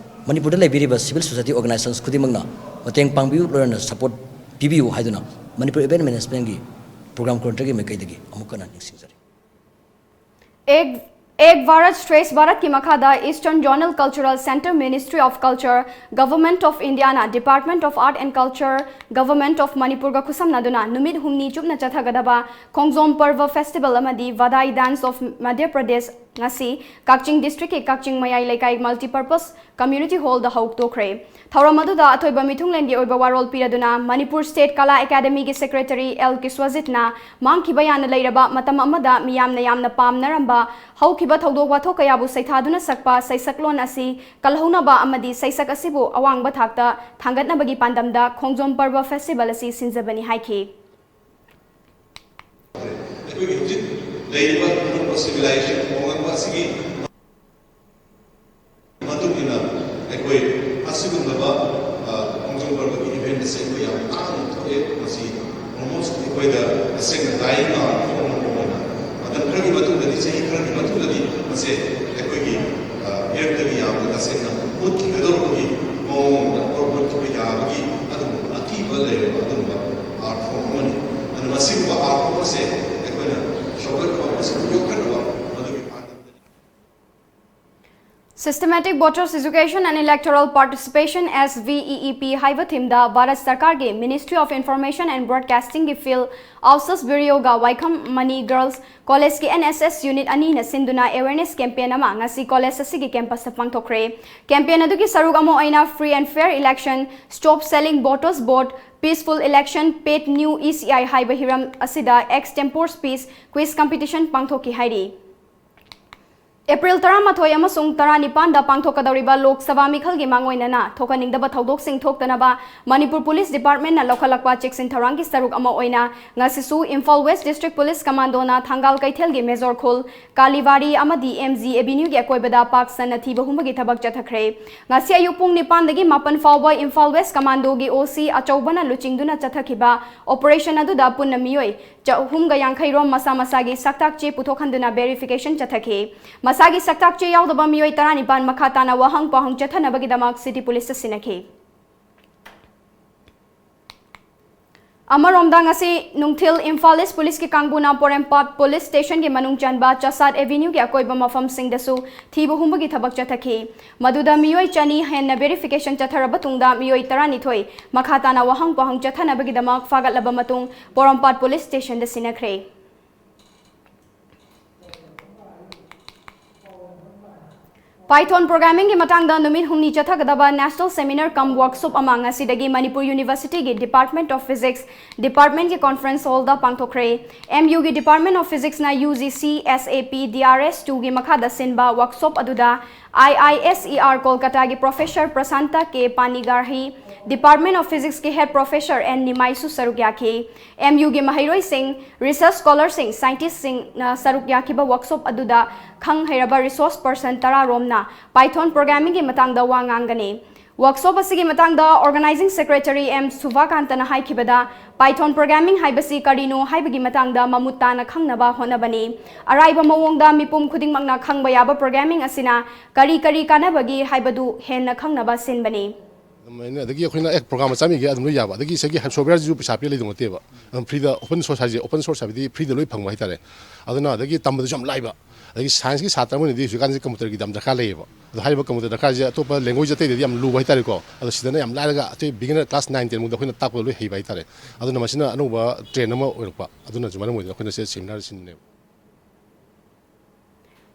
ꯃꯅꯤꯄꯨꯔꯗ ꯂꯩꯕꯤꯔꯤꯕ civil society organizations ꯈꯨꯗꯤꯡꯃꯛꯅ ꯃꯇꯦꯡ ꯄꯥꯡꯕꯤꯌꯨ, ꯂꯣꯏꯅꯅ support ꯄꯤꯕꯤꯌꯨ ꯍꯥꯏꯗꯨꯅ ꯃꯅꯤꯄꯨꯔ event managementꯀꯤ program coordinatorꯒꯤ ꯃꯥꯏꯀꯩꯗꯒꯤ ꯑꯃꯨꯛ ꯍꯟꯅ ꯅꯤꯡꯁꯤꯡꯖꯔꯤ꯫ एक एक भारत श्रेष्ठ भारत ꯀꯤ ꯃꯈꯥꯗ Eastern Zonal Cultural Centre, Ministry of Culture, Government of Indiaꯅ Department of Art and Culture, Government of ꯃꯅꯤꯄꯨꯔꯒ ꯈꯨꯠꯁꯝꯅꯗꯨꯅ ꯅꯨꯃꯤꯠ ꯍꯨꯝꯅꯤ ꯆꯨꯞꯅ ꯆꯠꯊꯒꯗꯕ ꯈꯣꯡꯖꯣꯝ ꯄꯔꯕ festival ꯑꯃꯗꯤ ꯚꯗꯥꯏ dance of Madhya Pradesh ꯉꯁꯤ ꯀꯛꯆꯤꯡ districtꯀꯤ ꯀꯛꯆꯤꯡ ꯃꯌꯥꯏ ꯂꯩꯀꯥꯏ multipurpose community hallꯗ ꯍꯧꯗꯣꯛꯈ꯭ꯔꯦ꯫ ꯊꯧꯔꯝ ꯑꯗꯨꯗ ꯑꯊꯣꯏꯕ ꯃꯤꯊꯨꯡꯂꯦꯟꯒꯤ ꯑꯣꯏꯕ ꯋꯥꯔꯣꯜ ꯄꯤꯔꯗꯨꯅ ꯃꯅꯤꯄꯨꯔ State ꯀꯂꯥ ꯑꯦꯀꯥꯗꯃꯤꯒꯤ secretaryL ꯀꯤꯁ꯭ꯋꯖꯤꯠꯅ ꯃꯥꯡꯈꯤꯕ ꯌꯥꯅ ꯂꯩꯔꯕ ꯃꯇꯝ ꯑꯃꯗ ꯃꯤꯌꯥꯝꯅ ꯌꯥꯝꯅ ꯄꯥꯝꯅꯔꯝꯕ ꯍꯧꯈꯤꯕ ꯊꯧꯗꯣꯛ ꯋꯥꯊꯣꯛ ꯀꯌꯥꯕꯨ ꯁꯩꯊꯥꯗꯨꯅ ꯁꯛꯄ ꯁꯩꯁꯛꯂꯣꯟ ꯑꯁꯤ ꯀꯜꯍꯧꯅꯕ ꯑꯃꯗꯤ ꯁꯩꯁꯛ ꯑꯁꯤꯕꯨ ꯑꯋꯥꯡꯕ ꯊꯥꯛꯇ ꯊꯥꯡꯒꯠꯅꯕꯒꯤ ꯄꯥꯟꯗꯝꯗ ꯈꯣꯡꯖꯣꯝ ꯄꯔꯕ festival ꯑꯁꯤ ꯁꯤꯟꯖꯕꯅꯤ ꯍꯥꯏꯈꯤ꯫ ꯑꯩꯈꯣꯏꯒꯤ ꯍꯧꯖꯤꯛ ꯂꯩꯔꯤꯕ ꯑꯅꯧꯕ civilization ꯍꯣꯡꯂꯛꯄ ꯑꯁꯤꯒꯤ ꯃꯇꯨꯡ ꯏꯟꯅ ꯑꯩꯈꯣꯏ ꯑꯁꯤꯒꯨꯝꯂꯕ, ꯑ, ꯈꯣꯡꯖꯣꯝ ꯄꯔꯕꯒꯤ event ꯑꯁꯤ ꯑꯩꯈꯣꯏ ꯌꯥꯝ ꯇꯥꯡꯅ ꯊꯣꯛꯑꯦ꯫ ꯃꯁꯤ almost ꯑꯩꯈꯣꯏꯗ ꯇꯁꯦꯡꯅ ꯗꯥꯏꯔꯦꯛ ꯅꯥꯔꯛꯄ ꯉꯝꯕ ꯑꯣꯏꯅ ꯃꯇꯝ ꯈꯔꯒꯤ ꯃꯇꯨꯡꯗꯗꯤ, ꯆꯍꯤ ꯈꯔꯒꯤ ꯃꯇꯨꯡꯗꯗꯤ ꯃꯁꯦ ꯑꯩꯈꯣꯏꯒꯤ, ꯑ, ꯏꯔꯝꯗꯒꯤ ꯌꯥꯝꯅ ꯇꯁꯦꯡꯅ ꯃꯨꯠꯈꯤꯒꯗꯧꯔꯕꯒꯤ ꯃꯑꯣꯡꯗ ꯑꯣꯔ ꯃꯨꯠꯈꯤꯕ ꯌꯥꯕꯒꯤ ꯑꯗꯨꯒꯨꯝꯕ ꯑꯀꯤꯕ ꯂꯩꯔꯕ ꯑꯗꯨꯒꯨꯝꯕ art form ꯑꯃꯅꯤ꯫ ꯑꯗꯨꯅ ꯃꯁꯤꯒꯨꯝꯕ art form ꯑꯁꯦ ꯑꯩꯈꯣꯏꯅ ꯁꯧꯒꯠꯄ ꯑꯃꯁꯨꯡ ꯌꯣꯛꯈꯠꯅꯕ ꯃꯗꯨꯒꯤ ꯄꯥꯟꯗꯝꯗꯅꯤ꯫ Systematic Voters Education and Electoral Participation, S V E E P ꯍꯥꯏꯕ themeꯗ ꯚꯥꯔꯠ ꯁꯔꯀꯥꯔꯒꯤ Ministry of Information and Broadcastingꯒꯤ Field Outsource Bureauꯒ ꯋꯥꯏꯈꯝ ꯃꯅꯤ Girls Collegeꯀꯤ N S S unit ꯑꯅꯤꯅ ꯁꯤꯟꯗꯨꯅ awareness campaign ꯑꯃ ꯉꯁꯤ college ꯑꯁꯤꯒꯤ campusꯇ ꯄꯥꯡꯊꯣꯛꯈ꯭ꯔꯦ꯫ Campaign ꯑꯗꯨꯒꯤ ꯁꯔꯨꯛ ꯑꯃ ꯑꯣꯏꯅ free and fair election, stop selling voters vote, peaceful election, paid new E C I ꯍꯥꯏꯕ ꯍꯤꯔꯝ ꯑꯁꯤꯗ extempore speech, quiz competition ꯄꯥꯡꯊꯣꯛꯈꯤ ꯍꯥꯏꯔꯤ꯫ ꯑꯦꯄ꯭ꯔꯤꯜ ꯇꯔꯥꯃꯥꯊꯣꯏ ꯑꯃꯁꯨꯡ ꯇꯔꯥꯅꯤꯄꯥꯟꯗ ꯄꯥꯡꯊꯣꯛꯀꯗꯧꯔꯤꯕ ꯂꯣꯛ ꯁꯚꯥ ꯃꯤꯈꯜꯒꯤ ꯃꯥꯡꯑꯣꯏꯅꯅ ꯊꯣꯛꯍꯟꯅꯤꯡꯗꯕ ꯊꯧꯗꯣꯛꯁꯤꯡ ꯊꯣꯛꯇꯅꯕ ꯃꯅꯤꯄꯨꯔ ꯄꯨꯂꯤꯁ ꯗꯤꯄꯥꯔꯠꯃꯦꯟꯠꯅ ꯂꯧꯈꯠꯂꯛꯄ ꯆꯦꯛꯁꯤꯟ ꯊꯧꯔꯥꯡꯒꯤ ꯁꯔꯨꯛ ꯑꯃ ꯑꯣꯏꯅ ꯉꯁꯤꯁꯨ ꯏꯝꯐꯥꯜ ꯋꯦꯁ ꯗꯤꯁꯇ꯭ꯔꯤꯛ ꯄꯨꯂꯤꯁ ꯀꯃꯥꯟꯗꯣꯅ ꯊꯪꯒꯥꯜ ꯀꯩꯊꯦꯜꯒꯤ ꯃꯦꯖꯣꯔ ꯈꯨꯜ, ꯀꯥꯂꯤꯕꯥꯔꯤ ꯑꯃꯗꯤ ꯑꯦꯝ ꯖꯤ ꯑꯦꯚꯦꯅ꯭ꯌꯨꯒꯤ ꯑꯀꯣꯏꯕꯗ ꯄꯥꯛ ꯁꯟꯅ ꯊꯤꯕ ꯍꯨꯝꯕꯒꯤ ꯊꯕꯛ ꯆꯠꯊꯈ꯭ꯔꯦ꯫ ꯉꯁꯤ ꯑꯌꯨꯛ ꯄꯨꯡ ꯅꯤꯄꯥꯟꯗꯒꯤ ꯃꯥꯄꯟ ꯐꯥꯎꯕ ꯏꯝꯐꯥꯜ ꯋꯦꯁ ꯀꯃꯥꯟꯗꯣꯒꯤ ꯑꯣ ꯁꯤ ꯑꯆꯧꯕꯅ ꯂꯨꯆꯤꯡꯗꯨꯅ ꯆꯠꯊꯈꯤꯕ ꯑꯣꯄꯔꯦꯁꯟ ꯑꯗꯨꯗ ꯄꯨꯟꯅ ꯃꯤꯑꯣꯏ ꯆꯍꯨꯝꯒ ꯌꯥꯡꯈꯩ ꯔꯣꯝ ꯃꯁꯥ ꯃꯁꯥꯒꯤ ꯁꯛꯇꯥꯛ ꯆꯦ ꯄꯨꯊꯣꯛꯍꯟꯗꯨꯅ ꯚꯦꯔꯤꯐꯤꯀꯦꯁꯟ ꯆꯠꯊꯈꯤ꯫ ꯃꯁꯥꯒꯤ ꯁꯛꯇꯥꯛ ꯆꯦ ꯌꯥꯎꯗꯕ ꯃꯤꯑꯣꯏ ꯇꯔꯥꯅꯤꯄꯥꯟ ꯃꯈꯥ ꯇꯥꯅ ꯋꯥꯍꯪ ꯄꯥꯎꯍꯪ ꯆꯠꯊꯅꯕꯒꯤꯗꯃꯛ ꯁꯤꯇꯤ ꯄꯨꯂꯤꯁꯇ ꯁꯤꯟꯅꯈꯤ꯫ ꯑꯃꯔꯣꯝꯗ, ꯉꯁꯤ ꯅꯨꯡꯊꯤꯜ ꯏꯝꯐꯥꯜ ꯏꯁ ꯄꯨꯂꯤꯁꯀꯤ ꯀꯥꯡꯕꯨꯅ ꯄꯣꯔꯣꯝꯄꯥꯠ ꯄꯨꯂꯤꯁ ꯁ꯭ꯇꯦꯁꯟꯒꯤ ꯃꯅꯨꯡ ꯆꯟꯕ ꯆꯁꯥꯠ ꯑꯦꯚꯦꯅ꯭ꯌꯨꯒꯤ ꯑꯀꯣꯏꯕ ꯃꯐꯝꯁꯤꯡꯗꯁꯨ ꯊꯤꯕ ꯍꯨꯝꯕꯒꯤ ꯊꯕꯛ ꯆꯠꯊꯈꯤ꯫ ꯃꯗꯨꯗ ꯃꯤꯑꯣꯏ ꯆꯅꯤ ꯍꯦꯟꯅ ꯚꯦꯔꯤꯐꯤꯀꯦꯁꯟ ꯆꯠꯊꯔꯕ ꯇꯨꯡꯗ ꯃꯤꯑꯣꯏ ꯇꯔꯥꯅꯤꯊꯣꯏ ꯃꯈꯥ ꯇꯥꯅ ꯋꯥꯍꯪ ꯄꯥꯎꯍꯪ ꯆꯠꯊꯅꯕꯒꯤꯗꯃꯛ ꯐꯥꯒꯠꯂꯕ ꯃꯇꯨꯡ ꯄꯣꯔꯣꯝꯄꯥꯠ ꯄꯨꯂꯤꯁ ꯁ꯭ꯇꯦꯁꯟꯗ ꯁꯤꯟꯅꯈ꯭ꯔꯦ꯫ ꯄꯥꯏꯊꯣꯟ ꯄ꯭ꯔꯣꯒ꯭ꯔꯥꯃꯤꯡꯒꯤ ꯃꯇꯥꯡꯗ ꯅꯨꯃꯤꯠ ꯍꯨꯝꯅꯤ ꯆꯠꯊꯒꯗꯕ ꯅꯦꯁꯅꯦꯜ ꯁꯦꯃꯤꯅꯥꯔ ꯀꯝ ꯋꯥꯔꯛꯁꯣꯞ ꯑꯃ ꯉꯁꯤꯗꯒꯤ ꯃꯅꯤꯄꯨꯔ ꯌꯨꯅꯤꯚꯔꯁꯤꯇꯤꯒꯤ ꯗꯤꯄꯥꯔꯠꯃꯦꯟꯠ ꯑꯣꯐ ꯐꯤꯖꯤꯛꯁ ꯗꯤꯄꯥꯔꯠꯃꯦꯟꯠꯀꯤ ꯀꯣꯟꯐ꯭ꯔꯦꯟꯁ ꯍꯣꯜꯗ ꯄꯥꯡꯊꯣꯛꯈ꯭ꯔꯦ꯫ ꯑꯦꯝ ꯌꯨꯒꯤ ꯗꯤꯄꯥꯔꯠꯃꯦꯟꯠ ꯑꯣꯐ ꯐꯤꯖꯤꯛꯁꯅ ꯌꯨ ꯖꯤ ꯁꯤ ꯑꯦꯁ ꯑꯦ ꯄꯤ ꯗꯤ ꯑꯥꯔ ꯑꯦꯁ ꯇꯨꯒꯤ ꯃꯈꯥꯗ ꯁꯤꯟꯕ ꯋꯥꯔꯛꯁꯣꯞ ꯑꯗꯨꯗ I I S E R ꯀꯣꯜꯀꯇꯥꯒꯤ professor Prasanta K Panigrahi, department of ꯐꯤꯖꯤꯛꯁꯀꯤ ꯍꯦꯗ ꯄ꯭ꯔꯣꯐꯦꯁꯔ ꯑꯦꯟ ꯅꯤꯃꯥꯏꯁꯨ ꯁꯔꯨꯛ ꯌꯥꯈꯤ꯫ ꯑꯦꯝ ꯌꯨꯒꯤ ꯃꯍꯩꯔꯣꯏꯁꯤꯡ, ꯔꯤꯁꯔꯆ ꯁ꯭ꯀꯣꯂꯔꯁꯤꯡ, ꯁꯥꯏꯟꯇꯤꯁ꯭ꯠꯁꯤꯡꯅ ꯁꯔꯨꯛ ꯌꯥꯈꯤꯕ ꯋꯥꯔꯛꯁꯣꯞ ꯑꯗꯨꯗ ꯈꯪ ꯍꯩꯔꯕ ꯔꯤꯁꯣꯔꯁ ꯄꯔꯁꯟ ꯇꯔꯥ ꯔꯣꯝꯅ ꯄꯥꯏꯊꯣꯟ ꯄ꯭ꯔꯣꯒ꯭ꯔꯥꯃꯤꯡꯒꯤ ꯃꯇꯥꯡꯗ ꯋꯥ ꯉꯥꯡꯒꯅꯤ꯫ ꯋꯥꯔꯛꯁꯣꯞ ꯑꯁꯤꯒꯤ ꯃꯇꯥꯡꯗ ꯑꯣꯔꯒꯅꯥꯏꯖꯤꯡ ꯁꯦꯀ꯭ꯔꯦꯇꯔꯤ ꯑꯦꯝ ꯁꯨꯚꯥꯀꯥꯟꯇꯅ ꯍꯥꯏꯈꯤꯕꯗ, ꯄꯥꯏꯊꯣꯟ ꯄ꯭ꯔꯣꯒ꯭ꯔꯥꯃꯤꯡ ꯍꯥꯏꯕꯁꯤ ꯀꯔꯤꯅꯣ ꯍꯥꯏꯕꯒꯤ ꯃꯇꯥꯡꯗ ꯃꯃꯨꯠ ꯇꯥꯅ ꯈꯪꯅꯕ ꯍꯣꯠꯅꯕꯅꯤ꯫ ꯑꯔꯥꯏꯕ ꯃꯑꯣꯡꯗ ꯃꯤꯄꯨꯝ ꯈꯨꯗꯤꯡꯃꯛꯅ ꯈꯪꯕ ꯌꯥꯕ ꯄ꯭ꯔꯣꯒ꯭ꯔꯥꯃꯤꯡ ꯑꯁꯤꯅ ꯀꯔꯤ ꯀꯔꯤ ꯀꯥꯟꯅꯕꯒꯦ ꯍꯥꯏꯕꯗꯨ ꯍꯦꯟꯅ ꯈꯪꯅꯕ ꯁꯤꯟꯕꯅꯤ꯫ ꯑꯗꯨꯃꯥꯏꯅ ꯑꯗꯒꯤ ꯑꯩꯈꯣꯏꯅ ꯑꯦ ꯄ꯭ꯔꯣꯒ꯭ꯔꯥꯝ ꯃꯆꯥ ꯑꯃ ꯏꯒꯦ ꯑꯗꯨꯝ ꯂꯣꯏ ꯌꯥꯕ, ꯑꯗꯒꯤ ꯁꯤꯒꯤ ꯁꯣꯐꯋꯦꯌꯔꯁꯤꯁꯨ ꯄꯩꯁꯥ ꯄꯤꯔ ꯂꯩꯗꯧ ꯅꯠꯇꯦꯕ꯫ ꯑꯗꯨꯝ ꯐ꯭ꯔꯤꯗ ꯑꯣꯄꯟ ꯁꯣꯔꯁ ꯍꯥꯏꯁꯦ, ꯑꯣꯄꯟ ꯁꯣꯔꯁ ꯍꯥꯏꯕꯗꯤ ꯐ꯭ꯔꯤꯗ ꯂꯣꯏ ꯐꯪꯕ ꯍꯥꯏꯇꯥꯔꯦ꯫ ꯑꯗꯨꯅ ꯑꯗꯒꯤ ꯇꯝꯕꯗꯁꯨ ꯌꯥꯝ ꯂꯥꯏꯕ, ꯑꯗꯒꯤ ꯁꯥꯏꯟꯁꯀꯤ ꯁꯥꯇ꯭ꯔ ꯑꯃ ꯑꯣꯏꯅꯗꯤ ꯍꯧꯖꯤꯛꯀꯥꯟꯁꯤ ꯀꯝꯄ꯭ꯌꯨꯇꯔꯒꯤ ꯌꯥꯝ ꯗꯔꯀꯥꯔ ꯂꯩꯌꯦꯕ꯫ ꯑꯗꯣ ꯍꯥꯏꯔꯤꯕ ꯀꯝꯄ꯭ꯌꯨꯇꯔ ꯗꯔꯀꯥꯔꯁꯦ ꯑꯇꯣꯞꯄ ꯂꯦꯡꯒ꯭ꯋꯦꯖ ꯑꯇꯩꯗꯗꯤ ꯌꯥꯝ ꯂꯨꯕ ꯍꯥꯏꯇꯥꯔꯦꯀꯣ꯫ ꯑꯗꯣ ꯁꯤꯗꯅ ꯌꯥꯝ ꯂꯥꯏꯔꯒ ꯑꯇꯩ ꯕꯤꯒꯤꯅꯔ ꯀ꯭ꯂꯥꯁ ꯅꯥꯏꯟ ꯇꯦꯟ ꯐꯥꯎꯗ ꯑꯩꯈꯣꯏꯅ ꯇꯥꯛꯄꯗ ꯂꯣꯏ ꯍꯩꯕ ꯍꯥꯏꯇꯥꯔꯦ꯫ ꯑꯗꯨꯅ ꯃꯁꯤꯅ ꯑꯅꯧꯕ ꯇ꯭ꯔꯦꯟ ꯑꯃ ꯑꯣꯏꯔꯛꯄ, ꯑꯗꯨꯅꯁꯨ ꯃꯔꯝ ꯑꯣꯏꯗꯅ ꯑꯩꯈꯣꯏꯅ ꯁꯤꯗ ꯁꯦꯃꯤꯅꯥꯔ ꯁꯤꯟꯕꯅꯦꯕ꯫